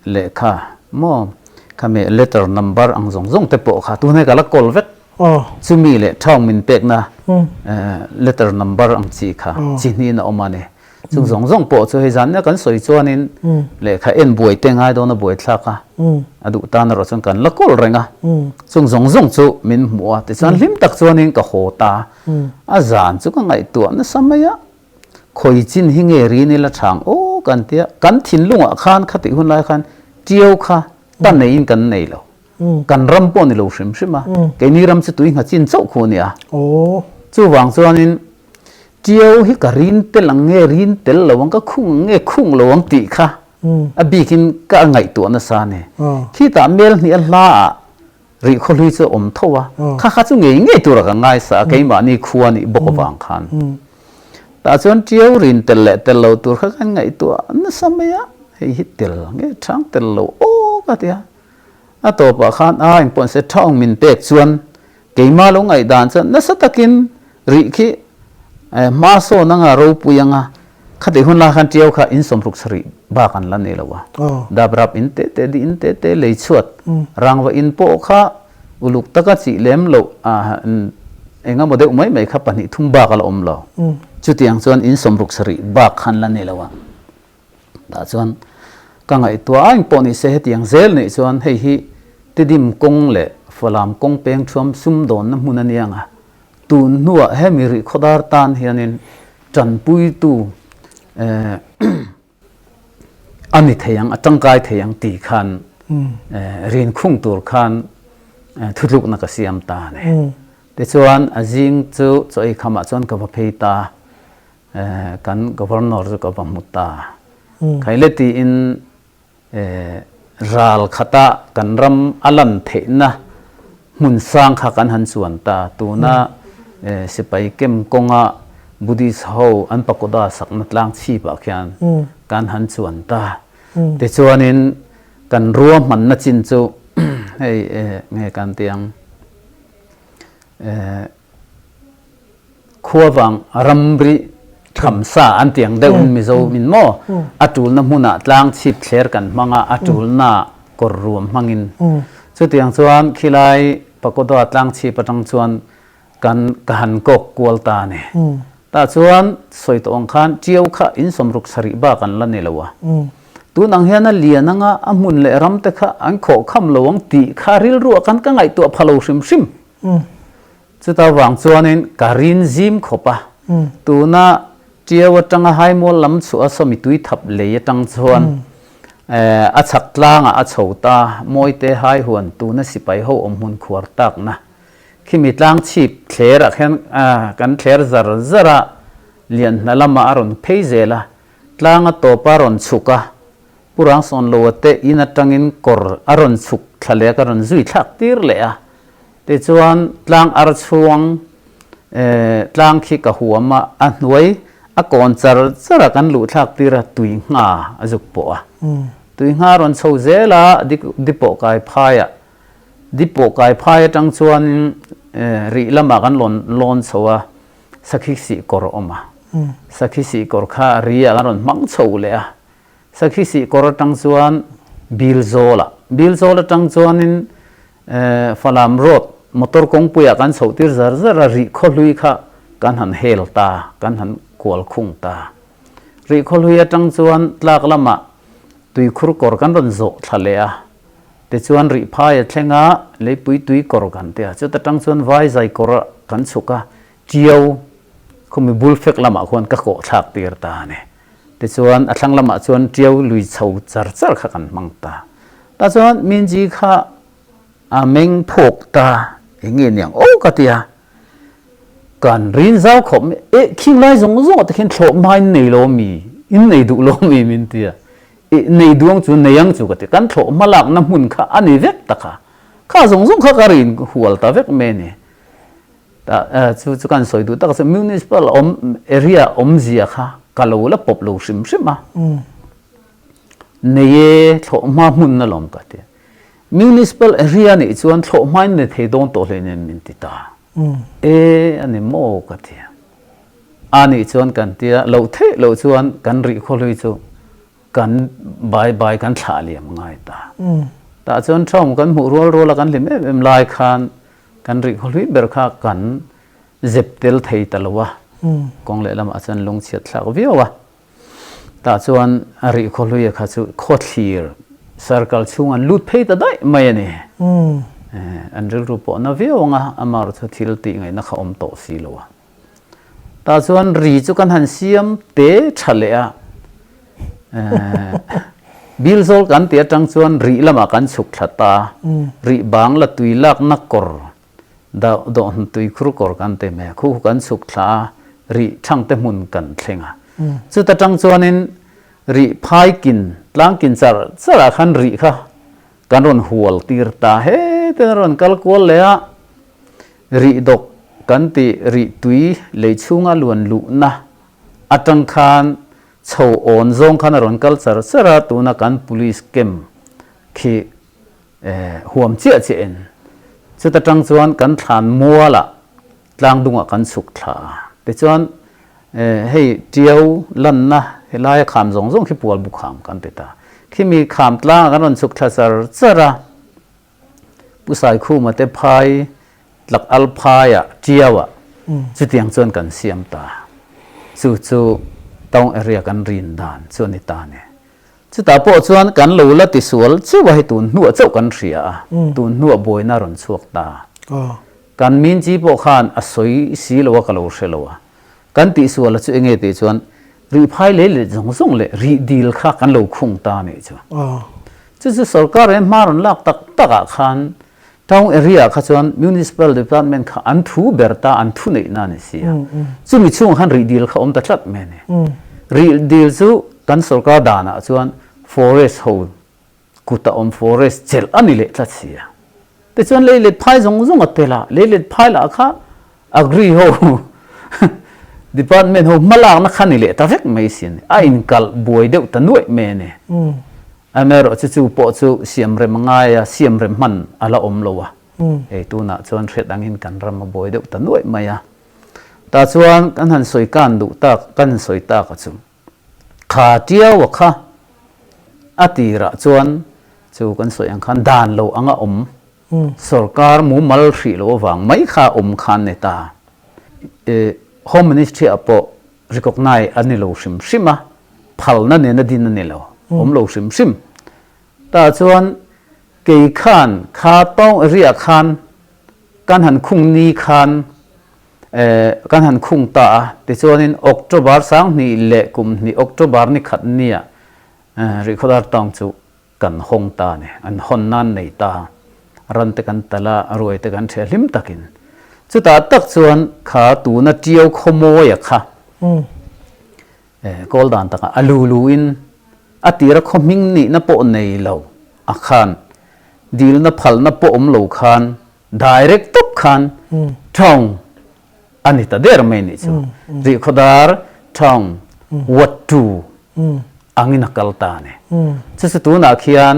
lehkha maw khami letter number ang zawng zawng te pawh kha tunah ka la call vek. Chumi leh town min pekna letter number ang chi kha chi hnihin a awm a ni. Chung zawng zawng pawh chu hei zan nia kan sawi chuanin lehkha en buai te ngai dawn a buai thlak a, a duh tan erawh chuan kan la kawl reng a. Chung zawng zawng chu min hmuh a, tichuan hlim tak chuanin ka haw ta. A zan chu ka ngaihtuah nasa mai a, khawi chin hi nge rin ila thang aw kan tia, kan thinlungah khan khatih hun lai khan ṭiau kha ta neiin kan nei lo. Kan ram pawh ni lo hrim hrim a, keini ram chu tui nghachin chauh khu a ni a. Chuvang chuanin Ṭiau hi ka rin tel ang nge rin tel lo ang, ka khung ang nge khung lo ang tih kha a bikin ka ngaihtuah nasa a ni. Khitah mel hnih a hla ah rih khawhlui chu a awm tho a, kha kha chu ngei ngei tura ka ngaisa a, keimahni khua nih bawk avang khan. Tah chuan ṭiau rin tel leh tel lo tur kha kan ngaihtuah nasa mai a, hei hi tel nge ṭhang tel lo aw ka ti a. A tawpah khan a engpawh se ṭha awng min pek chuan keimah lo ngaihdan chuan nasa takin Rih khi hma sawn anga ropui anga khatih hun lai khan ṭiau kha in sawmruk sarih bak an la nei lo a. Dap rap in te te dih in te te lei chhuat rangva in pawh kha uluk taka chih lem loh eng emaw deuh mai mai kha 2 3 bak a la awm lo. Chutiang chuan in 67 bak khan la ni lo a. Tah chuan ka ngaihtuah a engpawh ni se hetiang zel nih chuan hei hi Tidim kawng leh Falam kawng peng thuam sumdawnna hmun a nia nga. Tun hnuah hemi rihkhawdar tan hianin tanpuitu a ni thei ang, a tangkai thei ang tih khan rinkhung tur khan thutlukna ka siam ta a ni. Tichuan a zing chu chaw ei khamah chuan ka va phei ta, kan Governor chu ka va hmu ta. Khaile tiin Ral khata kan ram a lan theihna hmun sang kha kan han chuan ta. Tuna sipai kem kawnga Buddhist ho an pagoda sakna tlang chhipah khian kan han chuan ta. Tichuanin kan ruahmanna chin chu hei nge kan ti ang. Khuavang ramri thamsa an tiang deuh in Mizo min maw? A tulna hmunah tlang chhip thler kan hmang a, a tulna kawr ruam hmangin. Chutiang chuan khilai pagoda tlang chhip atang chuan kan ka han kawk kual ta a ni. Tah chuan sawi tawh ang khan Tiau kha in 67 bak an la ni lo a. Tun ang hian a lian anga a hmun leh ram te kha an khawh kham lo ang tih kha rilruah khan ka ngaihtuah pha lo hrim hrim. Chuta vang chuanin ka rin zim khawp a, tuna Tiau atanga Haimual lam chhuah a sawmi tui thap lei atang chuan a chhak tlangah a chho ta, Mawite Haihuan tuna sipai ho awm hmun khuar takna khimi tlang chhip thlerah khian kan thler zar zar a, Lianhna lamah a rawn phei zel a, tlanga tawpa rawn chhuk a, Pu Rangsawnloa te in atangin kawr a rawn chhuk thla leh a ka rawn zui thlak tir leh a, Tichuan, tlang ar chhuang tlang khi ka huam a, a hnuai a kawn char char a kan luh thlak tir a, tui ngha a zuk pawh a. Tui ngha a rawn chho zel a, dipawh kai phai ah, dipawh kai phai atang chuan rih lamah kan lawn lawn chho a, sakhi sih kawr a awm a. Sakhi sih kawr kha a ri ah kan rawn hmang chho leh a. Sakhi sih kawr atang chuan bil zawl ah, bil zawl atang chuanin Falam Road motor kawngpuiah kan chhoh tir zar zar a, rih khawhlui kha kan han hel ta, kan han kual khung ta. Rih khawhlui atang chuan tlak lamah tuikhur kawr kan rawn zawh thla leh a, tichuan rih phai a thleng a, leipui tui kawr kan ti a, chuta tang chuan vai zai kawr kan chhuk a, Tiau khawmi bul fek lamah khuan ka kawh thlak tir ta a ni. Tichuan a thlang lamah chuan Tiau lui chho char char kha kan hmang ta. Tah chuan Minji kha a meng phawk ta, eng nge niang aw ka ti a. Kan rin zau khawp mai, eh khing lai zawng zawng ah te khian thlawh hma in nei lo mi, in nei duh lo mi min ti a. Eh nei duh ang chu nei ang chu ka ti, kan thlawh hma lakna hmun kha a ni vek tak a. Kha zawng zawng kha ka rin hual ta vek mai a ni. Tah chu chu kan sawi duh tak chu municipal awm area awmzia kha ka lo la pawp lo hrim hrim a. Nei e thlawh hma hmun na lawm ka ti. Municipal area nih chuan thlawh hma in nei thei dawn tawh hleinem min ti ta. E a ni maw ka ti. A nih chuan kan tia loh theih loh chuan kan rih khawhlui chu kan bai bai kan thlah liam ngai ta. Tah chuan thawm kan hmuh rual rual a kan hlim em em lai khan Kan rih khaw hlui ber kha kan zep tel thei ta lo a, kawng leh lamah chuan lungchhiat thlak viau a. Tah chuan a rih khaw hluia kha chu khawthlir circle chhung an lut phei ta daih mai a ni. An rilru pawh na viau ang a, amaherawh chu thil tih ngaihna kha awm tawh si lo a. Tah chuan ri chu kan han siam te tha leh a, Bil zawl kan tih atang chuan rih lamah kan chhuk thla ta, rih bang la tui lakna kawr, dawhhn tui khur kawr kan ti mai a, khu khu kan chhuk thla a, rih thangte hmun kan thleng a. Chuta tang chuanin rih phai kin, tlang kin char charah khan rih kha kan rawn hual tir ta, hetiang a rawn kal kual leh a, Rih dawk kan tih rih tui lei chhunga luan luhna atang khan chho awn zawng khan a rawn kal char char a, tuna kan police camp khi huam chiah chiah in chuta tang chuan kan thlan mualah tlang dungah kan chhuk thla a, tichuan hei Tiau lanna helaia kham zawng zawng khi pual bu kham kan ti ta, khimi kham tlangah kan rawn chhuk thla char char a. Pu Saikhuma te phai tlak al phaiah Tiauah Chutiang chuan kan siam ta. Chu chu town area kan rin dan chu a ni ta a ni. Chutah pawh chuan kan lo la tisual chauh a hei tun hnuah chauh kan hria a, tun hnuah buaina a rawn chhuak ta. Kan minchi pawh khan a sawi si lo a ka lo hre lo a. Kan tihsual a chu enge tih chuan rih phai lei let zawng zawng leh rih dil kha kan lo khung ta a nih chu. Chu chu sorkar he hma rawn lak tak tak ah khan town area ah kha chuan municipal department kha an thu ber ta an thu neih na a ni si a. Chumi chhungah khan rih dil kha awm ta tlat mai a ni. Rih dil chu kan sorkar dan ah chuan forest ho Kut a awm forest chelh a ni leh tlat si a. Tichuan leilet phai zawng zawng a tel a, leilet phai lah kha agri ho department ho hmalakna kha ni leh ta vek mai si a ni. A inkalh buai deuh ta nuaih mai a ni. Amaherawh chu chu pawh chu siamrem a ngai a, siamrem hman a la awm lo a. Hei tunah chuan hriat angin kan ram a buai deuh ta nuaih mai a. Tah chuan kan han sawi kan duh tak, kan han sawi tak a chu. Kha tiau a kha a tirah chuan chu kan sawi ang khan dan lo anga awm sorkar mumal hrih loh avang mai kha awm khan ni ta. Home Ministry ah pawh recognise a ni lo hrim hrim a, phalna nena din a ni lo, awm lo hrim hrim. Tah chuan kei khan kha tawng area khan kan han khung ni khan Kan han khung ta a, tichuanin October 2000 leh kum hnih October ni khat nia Rihkhawdar Town chu kan hawng ta a ni. An hawn nan nei ta, ran te kan tal a, ruai te kan ṭheh hlim takin. Chutah tak chuan kha tuna Ṭiau khawmawia kha kawl dan takah a lu luin a tira khaw hming nihna pawh nei lo a khan dilna phalna pawh awm lo khan Direct tawp khan Town a ni ta der mai nih chu. Rihkhawdar Town Ward 2 angin a kal ta a ni. Chu chu tunah khian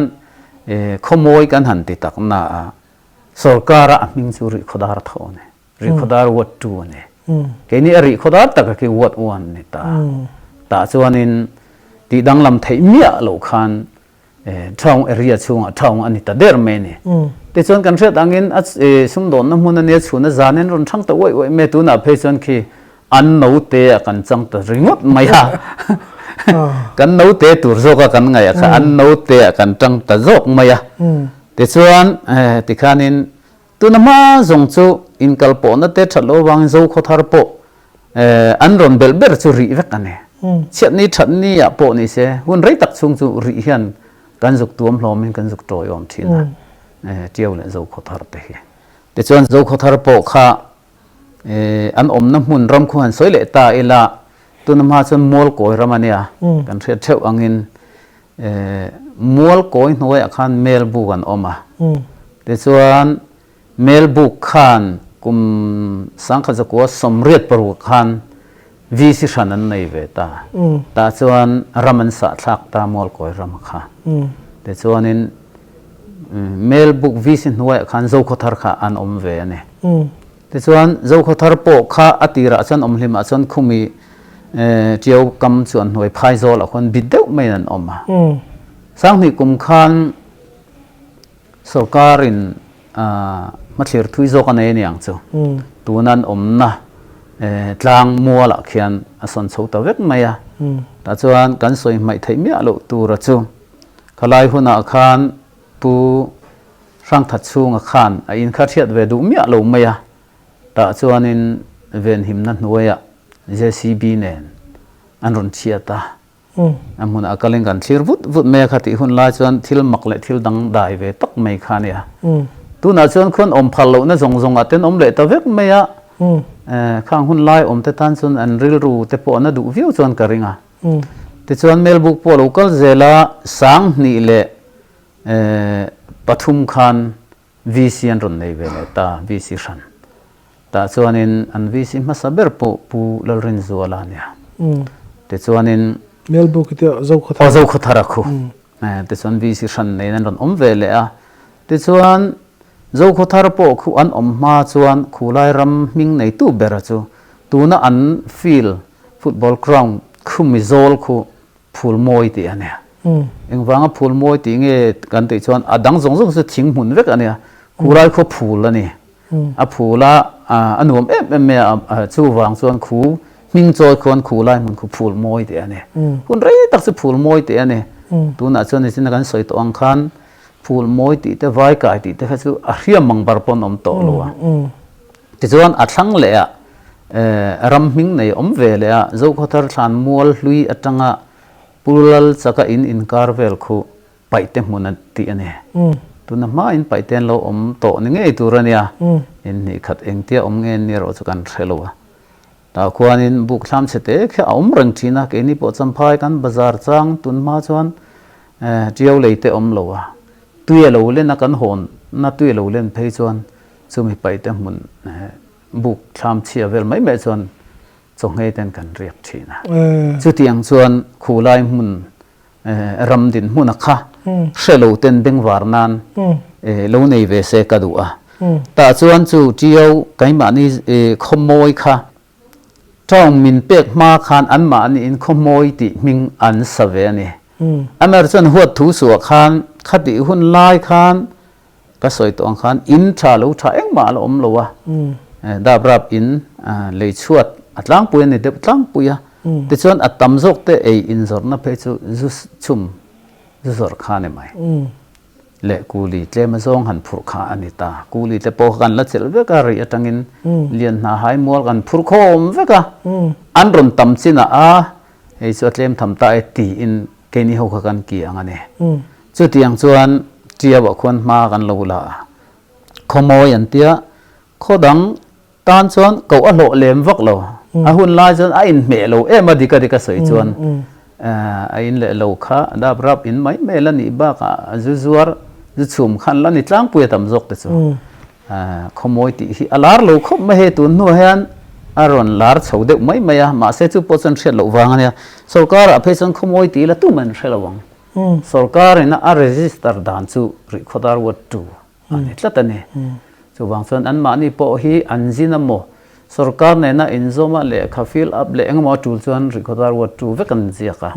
khawmawi kan han ti tak na a, sorkara a hming chu Rihkhawdar tho a ni. Rihkhawdar Ward 2 a ni. Keini a Rihkhawdar taka khi Ward 1 a ni ta. Tah chuanin tih danglam theih miah loh khan Town area chhungah town a ni ta der mai a ni. Tichuan kan hriat angin a sumdawnna hmun a nia chhuna zanin rawn thang ta uaih uaih mai a, tunah phei chuan khi an note ah kan chang ta ringawt mai a, kan note tur zawka kan ngaih ah kha an note ah kan chang ta zawk mai a. Tichuan tikhanin Tuna hma zawng chu inkalpawhna te that loh avangin Zokhawthar pawh an rawn belh ber chu rih vek a ni. Chhiatni thatni ah pawh ni se hun rei tak chhung chu rih hian kan zuk tuam hlawmin kan zuk tawiawm thin a, Tiau leh Zokhawthar te hi. Tichuan Zokhawthar pawh kha an awmna hmun ram khu han sawi leh ta ila tuna hma chuan Mualkawi ram a nia, kan hriat theuh angin Mualkawi hnuaiah khan Melbuk an awm a, tichuan Melbuk khan kum 1986 khan VC hran an nei ve ta, tah chuan ram an sahthlak ta Mualkawi ram kha. Tichuanin Melbuk VC hnuaiah khan Zokhawthar kha an awm ve a ni. Tichuan, Zokhawthar pawh kha a tirah chuan awmhlimah chuan khumi Tiau kam chu an hnuai phai zawlah khuan bit deuh maiin an awm a. 2000 kum khan sorkarin hmathlir thui zawk a nei aniang chu tuna an awmna tlang mualah khian a sawn chho ta vek mai a. Tah chuan kan sawi hmaih theih miah loh tura chu khalai hunah khan Pu Hrangthat chhunga khan a in kha hriat ve duh miah lo mai a, tah chuanin venhimna hnuaiah JCB nen an rawn chhiat a, a hmunah kalin kan thlir vut vut mai a kha tih hun lai chuan thil mak leh thil dang dai ve tak mai kha a nia. Tunah chuan khuan awm phal lohna zawng zawngah ten awm leh ta vek mai a, khang hun lai awm te tan chuan an rilru te pawh na duh viau chuan ka ring a. Tichuan Melbuk pawh a lo kal zel a, 2003 khan VC an rawn nei ve leh ta, VC hran. Tah chuanin an VC hmasa ber pawh Pu Lalrinzuala a nia. Tichuanin. Melbuk i tia Zokhawthar. Aw Zokhawthar a khu. Tichuan VC hran neiin an rawn awm ve leh a. Tichuan Zokhawthar pawh khu an awm hma chuan Khulai ram hming neitu bera chu tuna an field football ground khu Mizawl khu Phulmawi tih a nia. Engvanga phulmawi tih nge kan tih chuan a dang zawng zawng chu thing hmun vek a nia. Khulai khua phul a ni. A phul a, a nuam em em mai a, chuvang chuan khu hming chawi khuan khu lai hmun khu phul mawi teh a ni. Hun rei tak chu phul mawi teh a ni. Tunah chuan nichina kan sawi tawh ang khan phul mawi tih te vai kai tih te kha chu a hriam mang bar pawn awm tawh lo a. Tichuan a thlang leh ah ram hming nei awm ve leh a, Zokhawthar thlan mual hlui atanga Pu Lal chaka in inkar vel khu Paihte hmun a tih a ni. Tuna hmain Paihte an lo awm tawh ni ngei tur a nia. In hnih khat engtia awm nge ni erawh chu kan hre lo a. Tah khuanin buk thlam chhe te khi a awm reng thin a, keini pawh Champhai kan bazar chang tun hma chuan Tiau lei te awm lo a. Tui a lo len a kan hawn na tui a lo len phei chuan chumi Paihte hmun buk thlam chhia vel mai mai chuan chawngei ten kan riak thin a. Chutiang chuan khulai hmun ram dinhmun a kha hre lo ten bengvar nan lo nei ve se ka duh a. Tah chuan chu Tiau keimahni khawmawi kha tawng min pek hma khan anmahniin khawmawi tih hming an sa ve a ni. Amer chuan huat thu suah khan khatih hun lai khan Ka sawi tawh ang khan in tha lo tha engmah a la awm lo a, dap rap in lei chhuat a tlangpui a ni deuh tlangpui a, tichuan a tam zawk te ei in zawrhna phei chu zu chhum zu zawrh kha a ni mai. Leh kuli tlem a zawng han phurh kha a ni ta, kuli te pawh kha kan la chelh vek a, rih atangin lian hna hai mual kan phur khawm vek a, an rawn tam chinah a hei chu a tlem tham ta e tiin keini ho kha kan ki ang a ni. Chutiang chuan Tiauah khuan hma kan lo la a, khawmawi an tia, khaw dang tan chuan koh a hlawh lem vak lo. A hun lai chuan a inhmeh lo em a dik a dik a sawi chuan a in leh lo kha dap rap in mai mai la nih bakah zu zuar zu chhum khan la ni tlangpui a tam zawk te chu. Khawmawi tih hi a lar lo khawp mai hei tun hnuah hian a rawn lar chho deuh mai mai a, mahse chu pawh chuan hriat loh vang a nia. Sorkarah phei chuan khawmawi tih ila tum an hre lo ang. Sorkar ina a register dan chu Rihkhawdar Ward 2 a ni tlat a ni. Chuvang chuan anmahni pawh hi an zin a maw, sorkar nena inzawma lehkha fill up leh engemaw a tul chuan Rihkhawdar Ward 2 vek an ziak a.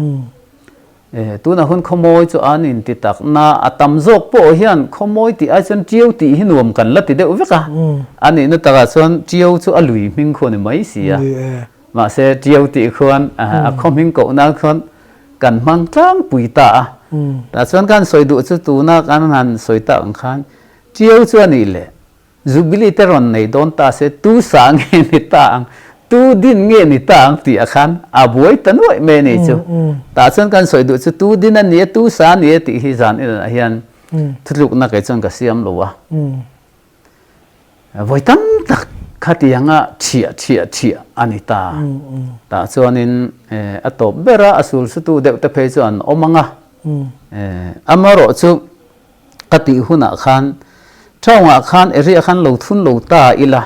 Tuna hun khawmawi chu an inti tak na, a tam zawk pawh hian khawmawi tih ai chuan Tiau tih hi nuam kan la ti deuh vek a. A nihna takah chuan Tiau chu a lui hming khu a ni mai si a. Mahse Tiau tih khuan a khaw hming koh nan khuan kan hmang tlangpui ta a. Tah chuan kan sawi duh chu tuna kan han sawi tak ang khan Tiau chu a nih leh Jubilee te rawn nei dawn ta se tu sa nge ni ta ang, tu din nge ni ta ang tih ah khan a buai ta nuaih mai a ni chu. Tah chuan kan sawi duh chu tu din a ni a, tu sa a ni a tih hi zan inah hian thutlukna kei chuan ka siam lo a. Vawi tam tak khatianga thiah thiah thiah a ni ta. Tah chuanin a tawp ber a, a sul sutu deuh te phei chu an awm ang a. Amaherawh chu ka tih hunah khan Tawngah khan area khan lo thun lo ta ila,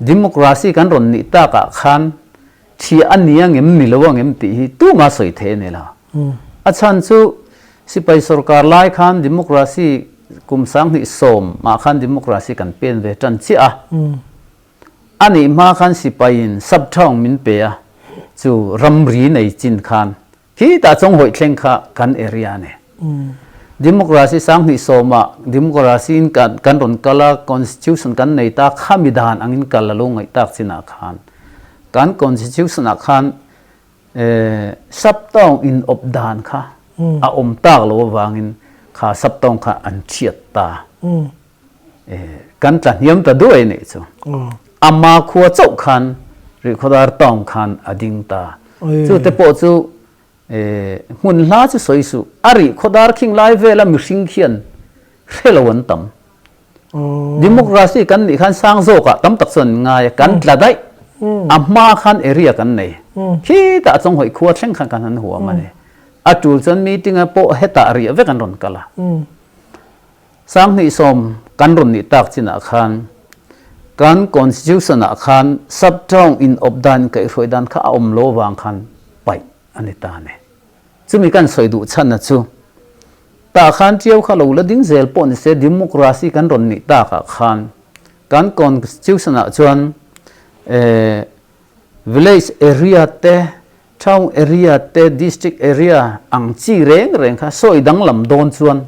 democracy kan rawn nih takah khan Thiah a ni angem ni lo angem tih hi tuma sawi thei a ni lo. A chhan chu sipai sorkar lai khan democracy kum 2010 ah khan democracy kan pen ve tan chiah a. A nih hma khan sipaiin sub-town min pe a, chu ramri nei chin khan Khitah chawnghawih thleng kha kan area a ni. Democracy 2010 ah democracy in kan kan rawn kal a, constitution kan nei ta khami dan angin kal a lo ngaih tak chinah khan kan constitution ah khan sub-town in awp dan kha a awm tak lo avangin kha sub-town kha an thiat ta. Kan tla hniam ta duai nih chu. Ama khua chauh khan Rihkhawdar town khan a ding ta. Chu te pawh chu hmun hla chu sawi suh. A Rihkhawdar khing lai vela mihring khian hre lo an tam. Democracy kan nih khan sang zawkah tam tak chuan an ngai a, kan tla daih. A hma khan area kan nei. Khitah Chawnghawih khua thleng khan kan han huam a ni. A tul chuan meeting a pawh hetah riah vek an rawn kal a. 2010 kan rawn nih tak chinah khan kan Constitution ah khan sub-town in awp dan kaihhruai dan kha a awm lo avang khan paih a ni ta a ni. Chumi kan sawi duh chhanna chu tah khan Tiau kha lo la ding zel pawh ni se democracy kan rawn nih takah khan kan Constitution ah chuan village area te, town area te, district area ang chi reng reng kha sawi danglam dawn chuan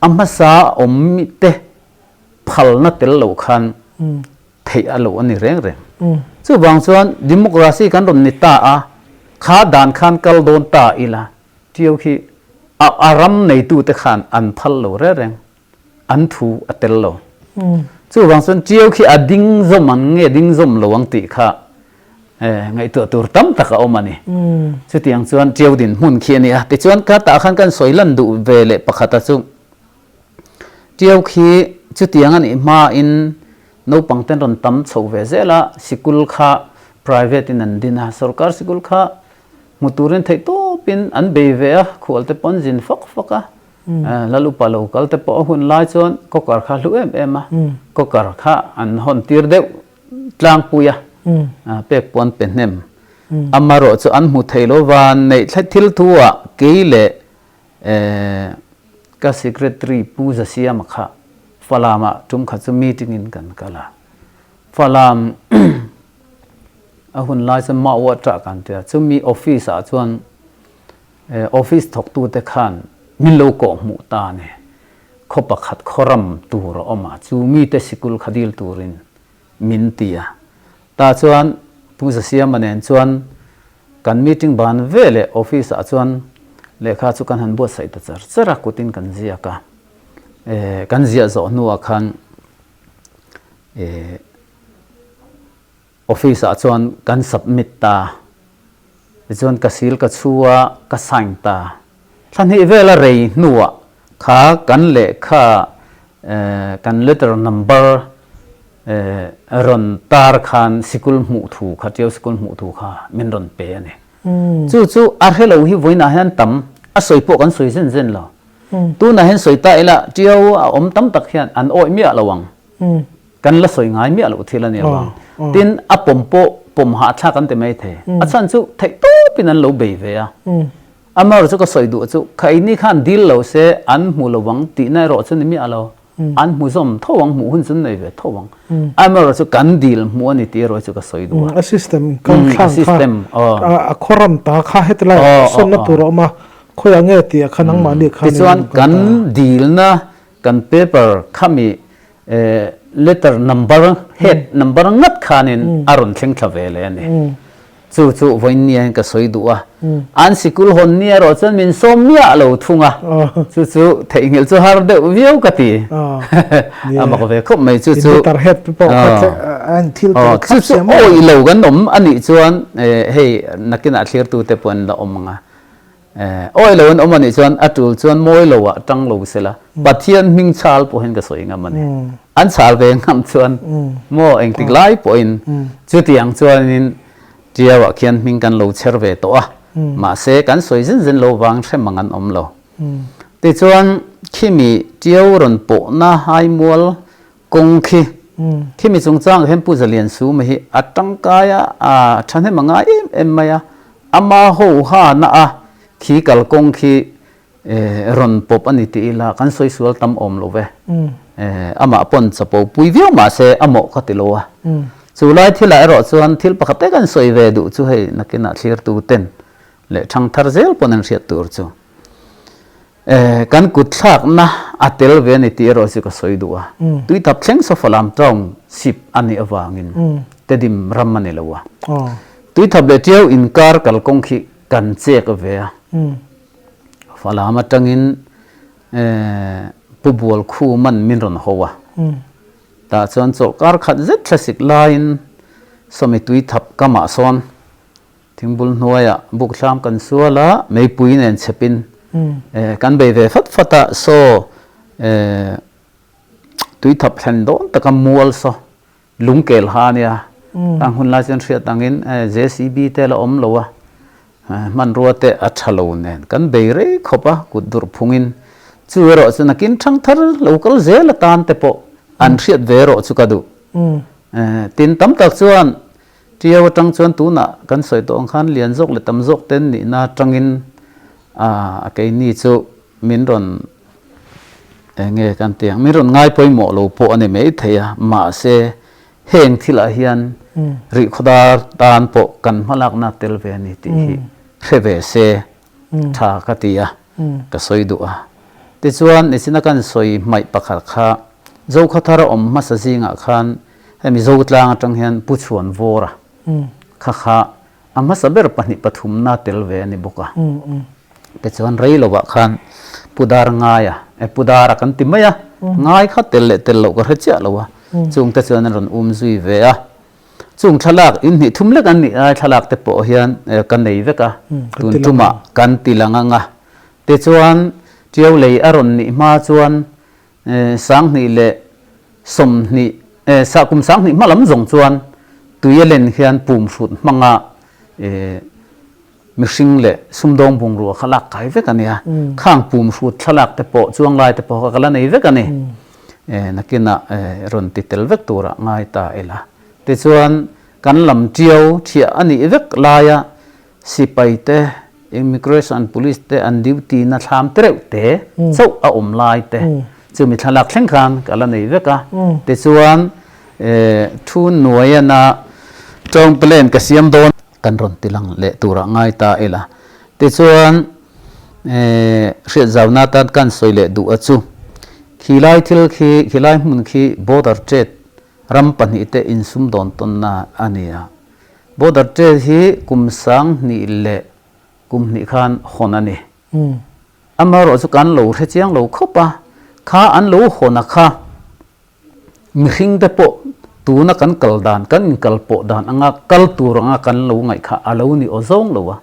A hmasa awm te phalna tel lo khan theih a lo a ni reng reng. Chuvang chuan democracy kan rawn ni ta a, kha dan khan kal dawn ta ila, Ṭiau khi a a ram neitute khan an phal lo reng reng, an thu a tel lo. Chuvang chuan Ṭiau khi a ding zawm ang nge ding zawm lo ang tih kha ngaihtuah tur tam tak a awm a ni. Chutiang chuan Ṭiau dinhmun khi a ni a. Tichuan ka tah khan kan sawi lan duh ve leh pakhata chu Ṭiau khi chutiang a nih hmain naupang ten rawn tam chho ve zel a, sikul kha private in an din a, sorkar sikul kha Hmu turin theih tawpin an bei ve a, khual te pawh an zin fak fak a, Lal upa lo kal te pawh a hun lai chuan kawkar kha hlu em em a, kawkar kha an hawn tir deuh tlangpui a, pek pawh an pe hnem. Amaherawh chu an hmu thei lo van neih thlai thil thu ah kei leh ka secretary Pu Zasiama kha Falam ah tum khat chu meeting in kan kal a, Falam A hun lai chuan mah uah ṭah kan ti a, chumi office ah chuan office thawktute khan min lo kawh hmuh ta a ni. Khaw pakhat khaw ram tur a awm a, chu mite sikul kha dil turin min ti a. Tah chuan Pu Zasiama nen chuan kan meeting ban ve leh office ah chuan lehkha chu kan han buatsaih ta char char a, kutin kan ziak a. Kan ziah zawh hnuah khan Office ah chuan kan submit ta. Tichuan ka seal ka chhu a, ka sign ta. Thla hnih vel a rei hnuah kha kan lehkha kan letter number rawn tar khan sikul hmuh thu kha, Ṭiau sikul hmuh thu kha min rawn pe a ni. Chu chu a hre lo hi vawiinah hian tam, a sawi pawh kan sawi zen zen lo. Tunah hian sawi ta ila Ṭiau a awm tam tak hian an awih miah lo ang. Kan la sawi ngai miah loh thil a ni avang. Tin, a pawm pawh pawm hahthlak an ti mai thei. A chhan chu theih tawpin an lo bei ve a. Amaherawh chu ka sawi duh chu khaini khan dil lo se an hmu lo vang tihna erawh chu ni miah lo. An hmu zawm tho ang, hmuh hun chu an nei ve tho ang. Amaherawh chu kan dil hmuh a ni tih erawh chu ka sawi duh a. A system kal thlang kha, a khawram ta kha heti lai sawnna tur a awm a, khawiah nge tih a kha nangmahni khan. Tichuan kan dilna kan paper khami letter number head number ngat khanin a rawn thleng thla ve leh a ni. Chu chu vawiin nia hian ka sawi duh a. An sikul hawn ni erawh chuan min sawm miah lo thung a. Chu chu theihnghilh chu har deuh viau ka ti. A mak ve khawp mai chu chu. Chu chu awih lo kan awm a nih chuan hei nakinah thlirtute pawh an la awm ang a. Awi lo an awm a nih chuan a tul chuan mawi lo ah tang lo sela Pathian hming chhal pawhin ka sawi ngam a ni. An chhal ve ngam chuan maw engtik lai pawhin chutiang chuanin Tiau ah khian hming kan lo chher ve tawh a, mahse kan sawi zen zen lo vang hre mang an awm lo. Tichuan khimi Tiau rawn pawhna haimual kawng khi khimi chungchangah hian Pu Zalian Suma hi a tangkai a, a thahnem a ngai em em mai a, ama ho ha na a khi kalkawng khi rawn pawp a ni tih ila kan sawi sual tam awm lo ve. Amah pawn chapo pui viau mah se a mawh ka ti lo a. Chu lai thilah erawh chuan thil pakhat te kan sawi ve duh chu hei nakinah thlirtu ten leh thangthar zel pawn an hriat tur chu. Kan kut thlakna a tel ve a ni tih erawh chu ka sawi duh a. Tuithap thleng sofa lam town ship a nih avangin Tedim ram a ni lo a. Tuithap leh Tiau inkar kalkawng khi kan chek ve a. Falam atangin Pu Bual Khu man min rawn ho a. Tah chuan chawlhkar khat zet thlasik laiin sawmi tuithap kamah sawn Thingbul hnuaiah bukthlam kan sual a, meipui nen chhepin kan bei ve fat fat a, saw tuithap thlen dawn taka mual saw lungkel ha ania, khang hun lai chuan hriat angin JCB te la awm lo a, hmanrua te a tha lo nen kan bei rei khawp a, kut durh phungin chu erawh chu nakin thangthar lo kal zel atan te pawh an hriat ve erawh chu ka duh. Tin tam tak chuan Ṭiau aṭang chuan tunah kan sawi tawh ang khan lian zawk leh tam zawk ten nihna aṭangin a keini chu min rawn eng nge kan tih ang, min rawn ngai pawimawh lo pawh a ni maithei a, mahse heng thilah hian rihkhawdar tan pawh kan hmalakna tel ve a ni tih hi hre ve se tha ka ti a, ka sawi duh a. Tichuan nichina kan sawi hmaih pakhat kha Zokhawthar a awm hmasa zingah khan. Hei Mizo tlang atang hian Pu Chhuanvawra kha kha a hmasa ber pahnih pathumna tel ve a ni bawk a. Tichuan rei lovah khan Pu Dar Ngaia, eh Pu Dara kan ti mai a, Ngai kha tel leh tel loh ka hre chiah lo a, chungte chuan an rawn um zui ve a. Chung thlalak in hnih thum lek an nih lai thlalak te pawh hian ka nei vek a, tun tumah kan ti lang ang a. Tichuan Tiau lei a rawn nih hma chuan 20 leh 20 kum 20 hma lam zawng chuan tui a len hian pum hrut hmanga mihring leh sumdawng bungrua kha lak kai vek a nia. Khang pum hrut thlalak te pawh chuang lai te pawh kha ka la nei vek a ni. Nakinah rawn ti tel vek turah ngai ta ila. Tichuan kan lam tiau thiah a nih vek laia Sipai te, Immigration Police te an duty na thlam tereuh te chauh a awm lai te chumi thlalak thleng khan ka la nei vek a. Tichuan thu nuaiana tawng plan ka siam dawn. Kan rawn ti lang leh turah ngai ta ila. Tichuan hriatzauna atan kan sawi leh duh a chu khilai thil khi khilai hmun khi border trade ram pahnihte insumdawn tawnna a ni a. Border trade hi kum 20 leh kum hnih khan hawn a ni. Amaherawh chu kan lo hre chiang lo khawp a, kha an lo hawn a kha mihring te pawh tuna kan kal dan, kan inkal pawh dan anga kal tur anga kan lo ngaih kha a lo ni aw zawng lo a,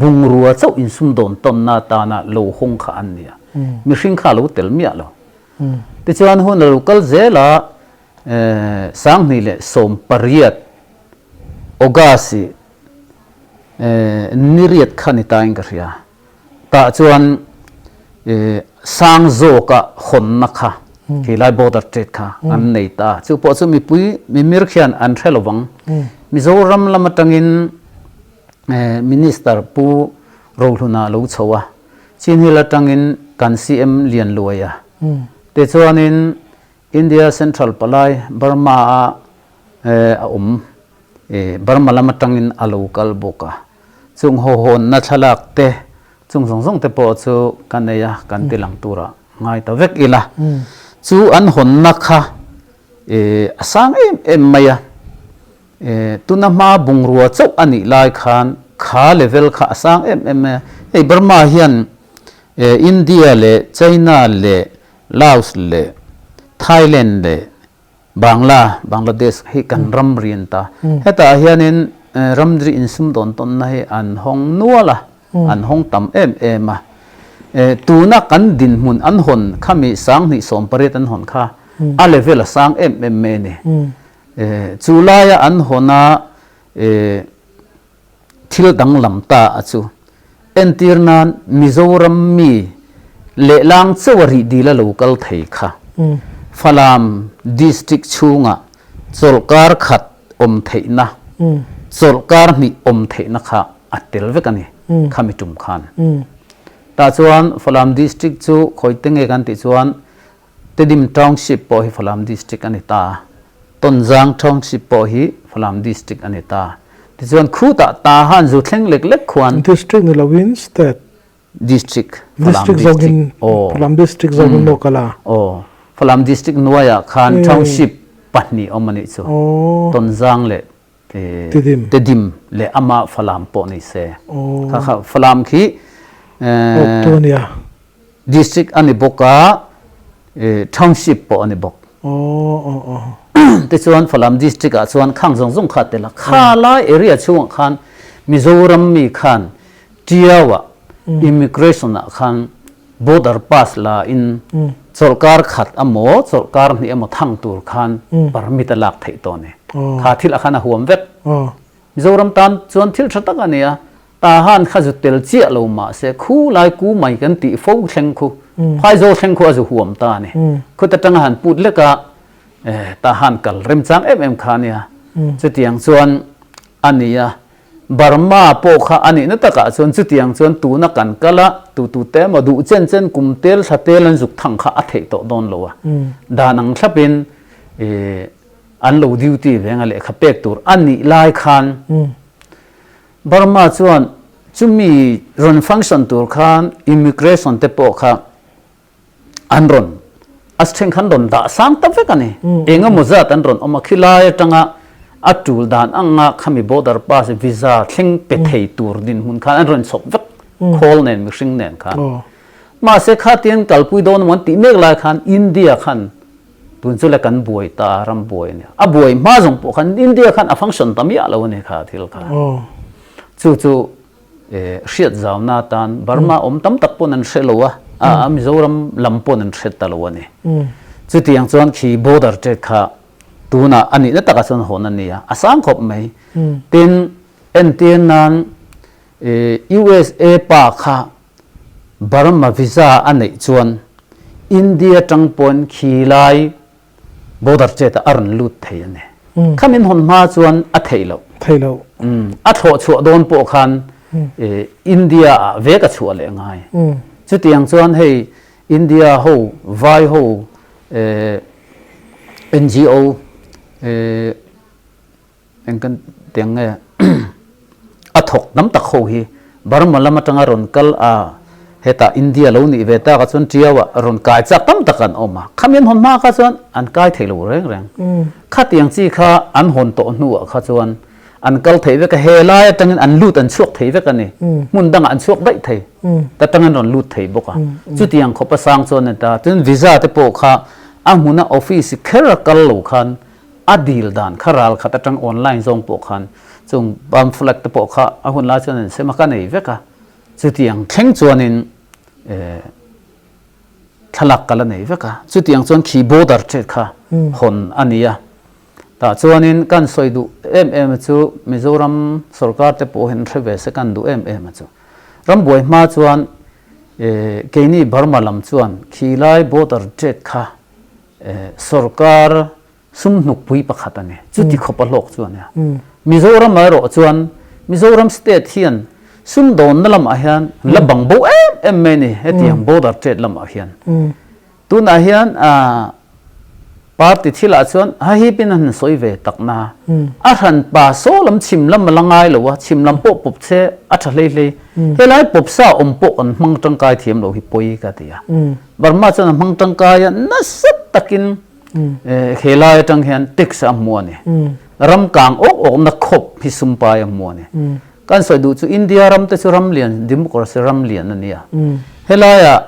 bungrua chauh insumdawn tawnna atana lo hawng kha an ni a, mihring kha a lo tel miah lo. Tichuan hun a lo kal zel a, 2018 August i ni riat kha ni tain ka hria. Tah chuan sang zawka hawnna kha khilai border trade kha an nei ta. Chu pawh chu mipui mimir khian an hre lo vang. Mizoram lam atangin Minister Pu Rohluna lo chho a, Chinhill atangin kan CM Lianluaia tichuanin India Central palai Burma a a awm Burma lam atangin a lo kal bawk a, chung hawhawnna thlalak te chung zawng zawng te pawh chu ka nei a, kan ti lang turah ngai ta vek ila. Chu an hawnna kha a sang em em mai a, tuna hma bungrua chauh a nih lai khan kha level kha a sang em em mai a. Hei Burma hian India leh China leh Laos leh Thailand leh Bangla, Bangladesh, hi kan ram rian ta. Hetah hianin ramri insumdawn tawnna hi an hawng nual a, an hawng tam em em a. Tuna kan dinhmun an hawn khami 2018 an hawn kha a level a sang em em mai a ni. Chu laia an hawn a Thil danglam ta a chu. Entir nan Mizoram mi lehlang chauh a rih dil a lo kal thei kha. Falam District chhungah chawlhkar khat awm theihna, chawlhkar hnih awm theihna kha a tel vek a ni khami tum khan. Tah chuan Falam District chu khawi te nge kan tih chuan Tedim Township pawh hi Falam District a ni ta. Tonzang Township pawh hi Falam District a ni ta. Tichuan khutah Tahan zu thleng lek lek khuan. District ni loin State. District, Falam District zawkin, Aw. Falam District zawkin maw kal a? Aw. Falam District hnuaiah khan Township pahnih awm a nih chu. Aw. Tonzang leh Tedim. Tedim leh ama Falam pawh ni se. Aw. Kha kha Falam khi Awk tu a nia. District a ni bawk a, Township pawh a ni bawk. Tichuan Falam District ah chuan khang zawng zawng kha a tel a, kha lai area chhungah khan Mizoram mi khan Tiau ah Immigration ah khan border pass la in chawlhkar khat emaw chawlhkar hnih emaw thang tur khan permit a lak theih tawh a ni. Kha thil ah khan a huam vek. Mizoram tan chuan thil tha tak a ni a, Tahan kha zu tel chiah lo mah se khu lai ku mai kan tih fo thleng khu, phaizawl thleng khu a zu huam ta a ni. Khut atanga han put lek a, Tahan kal remchang em em kha a nia. Chutiang chuan a ni a, Burma pawh kha a nihna takah chuan chutiang chuan tuna kan kal a, tu tu te emaw duh chen chen kum tel thla tel an zuk thang kha a theih tawh dawn lo a. Dan ang thlapin an lo duty ve anga lehkha pek tur a nih lai khan, Burma chuan chumi rawn function tur khan immigration te pawh kha an rawn A then khan rawn dah sang ta vek a ni. Eng emaw zat an rawn awm a, khilai atanga a tul dan anga khami border pass visa thleng pe thei tur dinhmun khan an rawn chhawp vek khawl nen mihring nen khan. Mahse khatiang kalpui dawn emaw an tih mek lai khan India khan tun chu le kan buai ta ram buai a nia. A buai hma zawng pawh khan India khan a function ta miah lo a ni kha thil kha. Chu chu hriat zauna atan Burma awm tam tak pawn an hre lo a, a Mizoram lam pawn an hre ta lo a ni. Chutiang chuan khi border trade kha tunah a nihna takah chuan hawn a ni a, a sang khawp mai. Tin, entir nan USA pa kha Burma visa a neih chuan India tang pawn khi lai Border chet ah a rawn lut thei a ni. Kha min hawn hma chuan a theih loh. Theih loh. A thlawh chhuah dawn pawh khan India ah vek a chhuah leh ngai. Chutiang chuan hei India ho, vai ho, NGO, Eng kan ti ang nge a thawk tam tak ho hi Burma lam atanga rawn kal a, hetah India lo nih ve tak a chuan Tiau ah rawn kai chak tam tak an awm a, khami an hawn hma kha chuan an kai thei lo reng reng. Khatiang chi kha an hawn tawh hnuah kha chuan an kal thei vek a, he lai atangin an lut an chhuak thei vek a ni, hmun dangah an chhuak daih thei, ta tangin rawn lut thei bawk a, chutiang khawpa sang chuan a ni ta, chuan visa te pawh kha a hmuna office kher a kal lo khan A dil dan kha ral khat atang online zawng pawh khan chung pamphlet te pawh kha a hun lai chuan an sem a, ka nei vek a. Chutiang thleng chuanin thlalak ka la nei vek a. Chutiang chuan khi border trade kha hawn a ni a. Tah chuanin kan sawi duh em em a chu Mizoram sorkar te pawh hian hre ve se kan duh em em a chu. Rambuai hma chuan keini Burma lam chuan khi lai border trade kha Sorkar sum hnukpui pakhat a ni. Chuti khawp a hlawk chu a nia. Mizoram erawh chuan Mizoram state hian sumdawnna lamah hian la bang bo em em mai a ni hetiang border trade lamah hian. Tunah hian party thilah chuan hahipin a han sawi ve tak na. A hranpa saw lam chhim lam a la ngai lo a, chhim lam pawh pawp che a tha hlei hlei. Helai pawpsa awm pawh kan hmang tangkai thiam lo hi pawi ka ti a. Burma chuan a hmang tangkai a, nasa takin helai atang hian tax a hmu a ni. Ram kang awk awkna khawp hi sumpai a hmu a ni. Kan sawi duh chu India ram te chu ram lian, democracy ram lian a ni a. Helaiah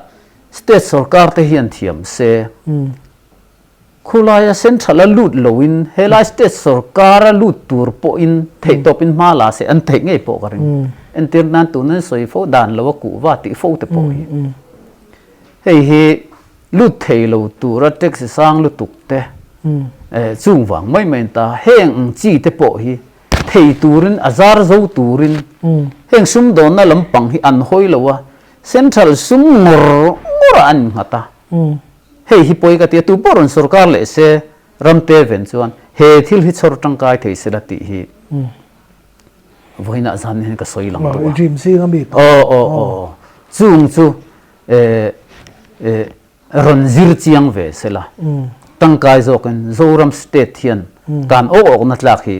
state sorkar te hian thiam se, Khulaia central a lut loin helai state sorkar a lut tur pawhin theihtawpin hma la se an theih ngei pawh ka ring. Entir nan tun an sawi fo dan lo a kuhva tih fo te pawh hi. Hei hi lut thei lo tura taxi sang lutuk te chung vang mai mai an ta. Heng ang chi te pawh hi thei turin a zar zo turin heng sumdawnna lampang hi an hawi lo a, central sum ngawr ngawrah an innghat a. Hei hi pawi ka ti a, tu pawh rawn sorkar leh se ramte ven chuan he thil hi chhawr tangkai thei sela tih hi vawiinah zan hian ka sawi lang duh a. Dream zing a mi pa. Aw aw aw chung chu rawn zir chiang ve sela tangkai zawkin Zoram state hian kan awk awkna tlak hi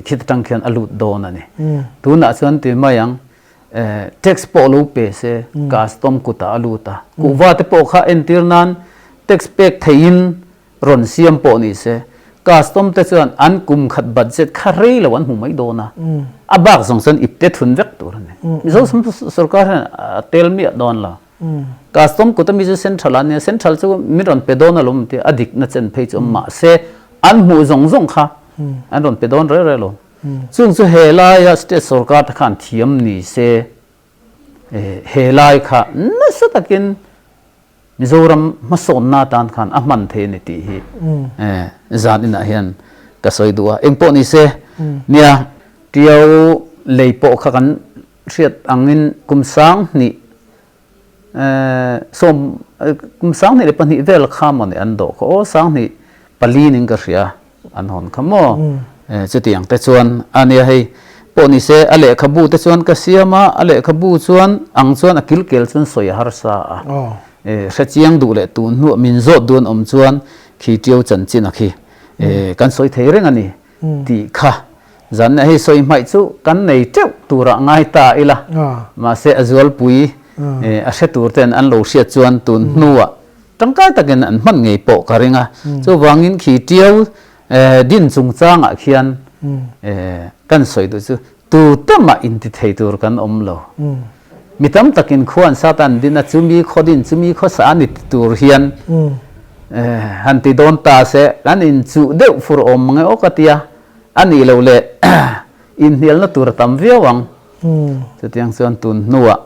khit atang khian a lut dawn a ni. Tunah chuan ti mai ang Tax pawh lo pe se custom kutah a lut a, kuhva te pawh kha entir nan tax pek theihin rawn siam pawh ni se custom te chuan an kum khat budget kha rei lo an hmu mai dawn a, a bak zawng chuan ipte thun vek tur a ni. Mizo sorkar hian a tel miah dawn lo. Custom kut ami chu central ah nia, central chu min rawn pe dawn alawm tia a dikna chen phei chu awm mahse an hmuh zawng zawng kha an rawn pe dawn reng reng lo. Chung chu he laia state sorkar te khan thiam ni se, he lai kha nasa takin Mizoram hmasawnna atan khan a hman thei a ni tih hi zan inah hian ka sawi duh a. Engpawh ni se, nia Tiau lei pawh kha kan hriat angin kum 2000 sawm kum 2002 vel kha maw ni an dawh kha aw 2004 ning ka hria an hawn kha maw chutiang te chuan a nia hei pawh ni se a lehkhabu te chuan ka siam a a lehkhabu chuan ang chuan a kilkel chuan sawi a harsa a hre chiang duh leh tun hnuah min zawt duan awm chuan khi tiau chanchin a khi kan sawi thei reng a ni tih kha zan hei sawi hmaih chu kan nei teuh turah ngai ta ila mahse a zualpui a hre tur ten an lo hriat chuan tun hnuah. tangkai takin an hman ngei pawh ka ring a. Chuvangin khi Tiau din chungchangah khian kan sawi duh chu tu te mah inti thei tur kan awm lo. Mi tam takin khua an sat a an din a, chumi khaw din, chumi khaw sa a ni ti tur hian han ti dawn ta se kan inchuh deuh fur awm mang e aw ka ti a, a nih loh leh inhnialna tur a tam viau ang. Chutiang chuan tun hnuah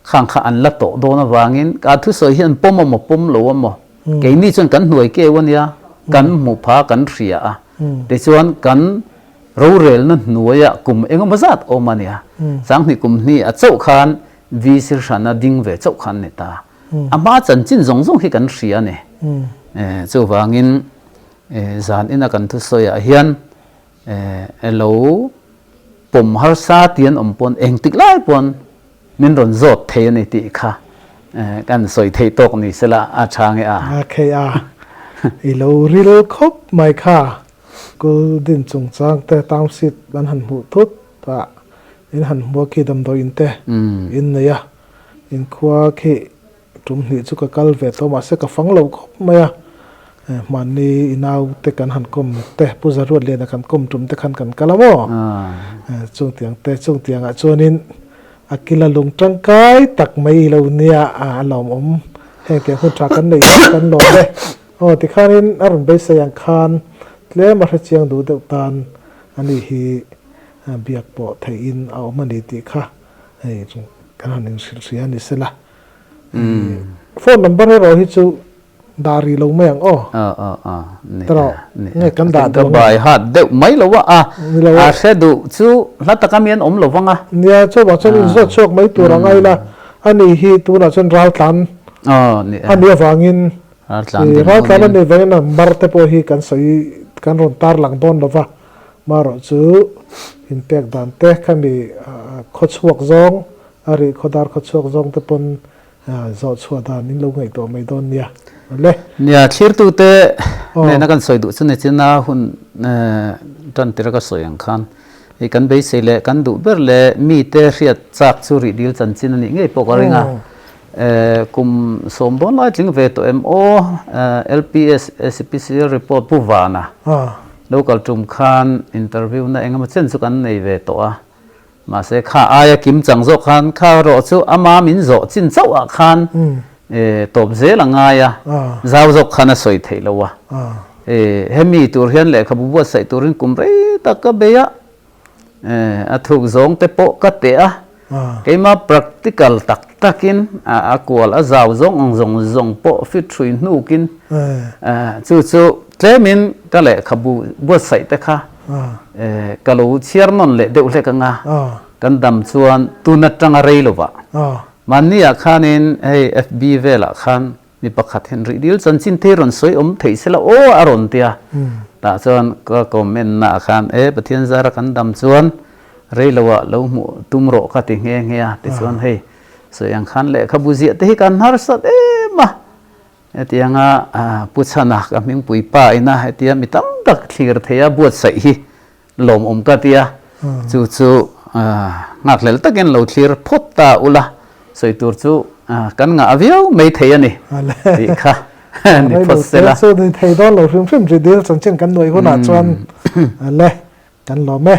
khang kha an la tawh dawn avangin ka thusawi hi an pawm amaw pawm lo amaw keini chuan kan hnuai keu ania kan hmu pha kan hria a tichuan kan rorelna hnuaiah kum engemaw zat awm ania sanghnih kum hnih a chauh khan VC hrana ding ve chauh khan ni ta a hma chanchin zawng zawng hi kan hria a ni chuvangin zan ina kan thusawiah hian Elo pawm harsa ti an awm pawn engtik lai pawn min rawn zawt thei a ni tih kha kan sawi theih tawk ni sela a tha nge a. A khei a, i lo ril khawp mai kha. School din chungchang te township an han hmuh thut a, in han hmuh a khi damdawiin te in nei a, in khua khi Tum hnih chu ka kal ve tawh mahse ka fang lo khawp mai a, hmanni i nau te kan han kawm te Pu Zaruat Liana kan kawm tum te khan kan kal a maw? Chungtiang te chungtiangah chuanin a kila lung tangkai tak mai i lo nia a lawmawm heng tiang hun tha kan nei hi kan lawm e. Aw tikhanin a rawn beisei ang khan tlem a hrechiang duh deuh tan ani hi biak pawh theihin a awm a ni tih kha hei kan han inhrilhhria a ni sela. Phone number erawh hi chu dah rih lo mai ang aw. Tawh nge kan dah duh ang. Ka bai hat deuh mai lo a, a hre duh chu hla taka mi an awm lo vang a. Nia chuvang chuan in zawt chhuak mai tur ang a ila ani hi tunah chuan raltlan a nih avangin raltlan a nih avangin number te pawh hi kan sawi kan rawn tarlang dawn lo va, marawh chu inpek dan te khami khawchhuak zawng A rih khaw dar khaw chhuak zawng te pawn zawh chhuah dan in lo ngaihtuah mai dawn nia. Le. Nia, thlirtute nena kan sawi duh chu ni china hun tan tir a ka sawi ang khan hei kan beisei leh kan duh ber leh mite hriat chak chu rih dil chanchin a nih ngei pawh ka ring a. Kum sawm dawn lai tling ve tawh em aw LPS SPCL report Pu Vana local tum khan interview na engemaw chen chu kan nei ve tawh a. Mahse kha aia kim chang zawk khan kha rawh chu ama min zawh chin chauh ah khan tawp zel a ngai a, zau zawk khan a sawi theih lo a. Hemi tur hian lehkhabu buatsaih turin kum rei tak ka bei a, a thuk zawng te pawh ka teh a, keima practical tak takin a kual a zau zawng ang zawng zawng pawh fit hrui hnukin chu chu tlemin ka lehkhabu buatsaih te kha Ka lo chhiar nawn leh deuh hlek anga kan dam chuan tun atanga rei lovah mahni ah khanin hei FB velah khan mi pakhat hian rih dil chanchin thei rawn sawi awm theih sela aw a rawn tia tah chuan ka comment na ah khan e Pathian zara kan dam chuan rei lovah lo hmuh tum rawh ka ti nghe nghe a tichuan hei sawi ang khan lehkhabu ziah te hi kan harsat em a. Hetianga Pu Chhana ka hmingpui pa ina hetia mi tam tak thlir theia buatsaih hi lawmawm ka ti a, chu chu nghakhlel takin lo thlir phawt ta ula sawi tur chu kan ngah viau mai thei a ni tih kha ni phawt sela. Chu ni thei dawn lo hrim hrim ri dil chanchin kan nuai hunah chuan le kan lawm e.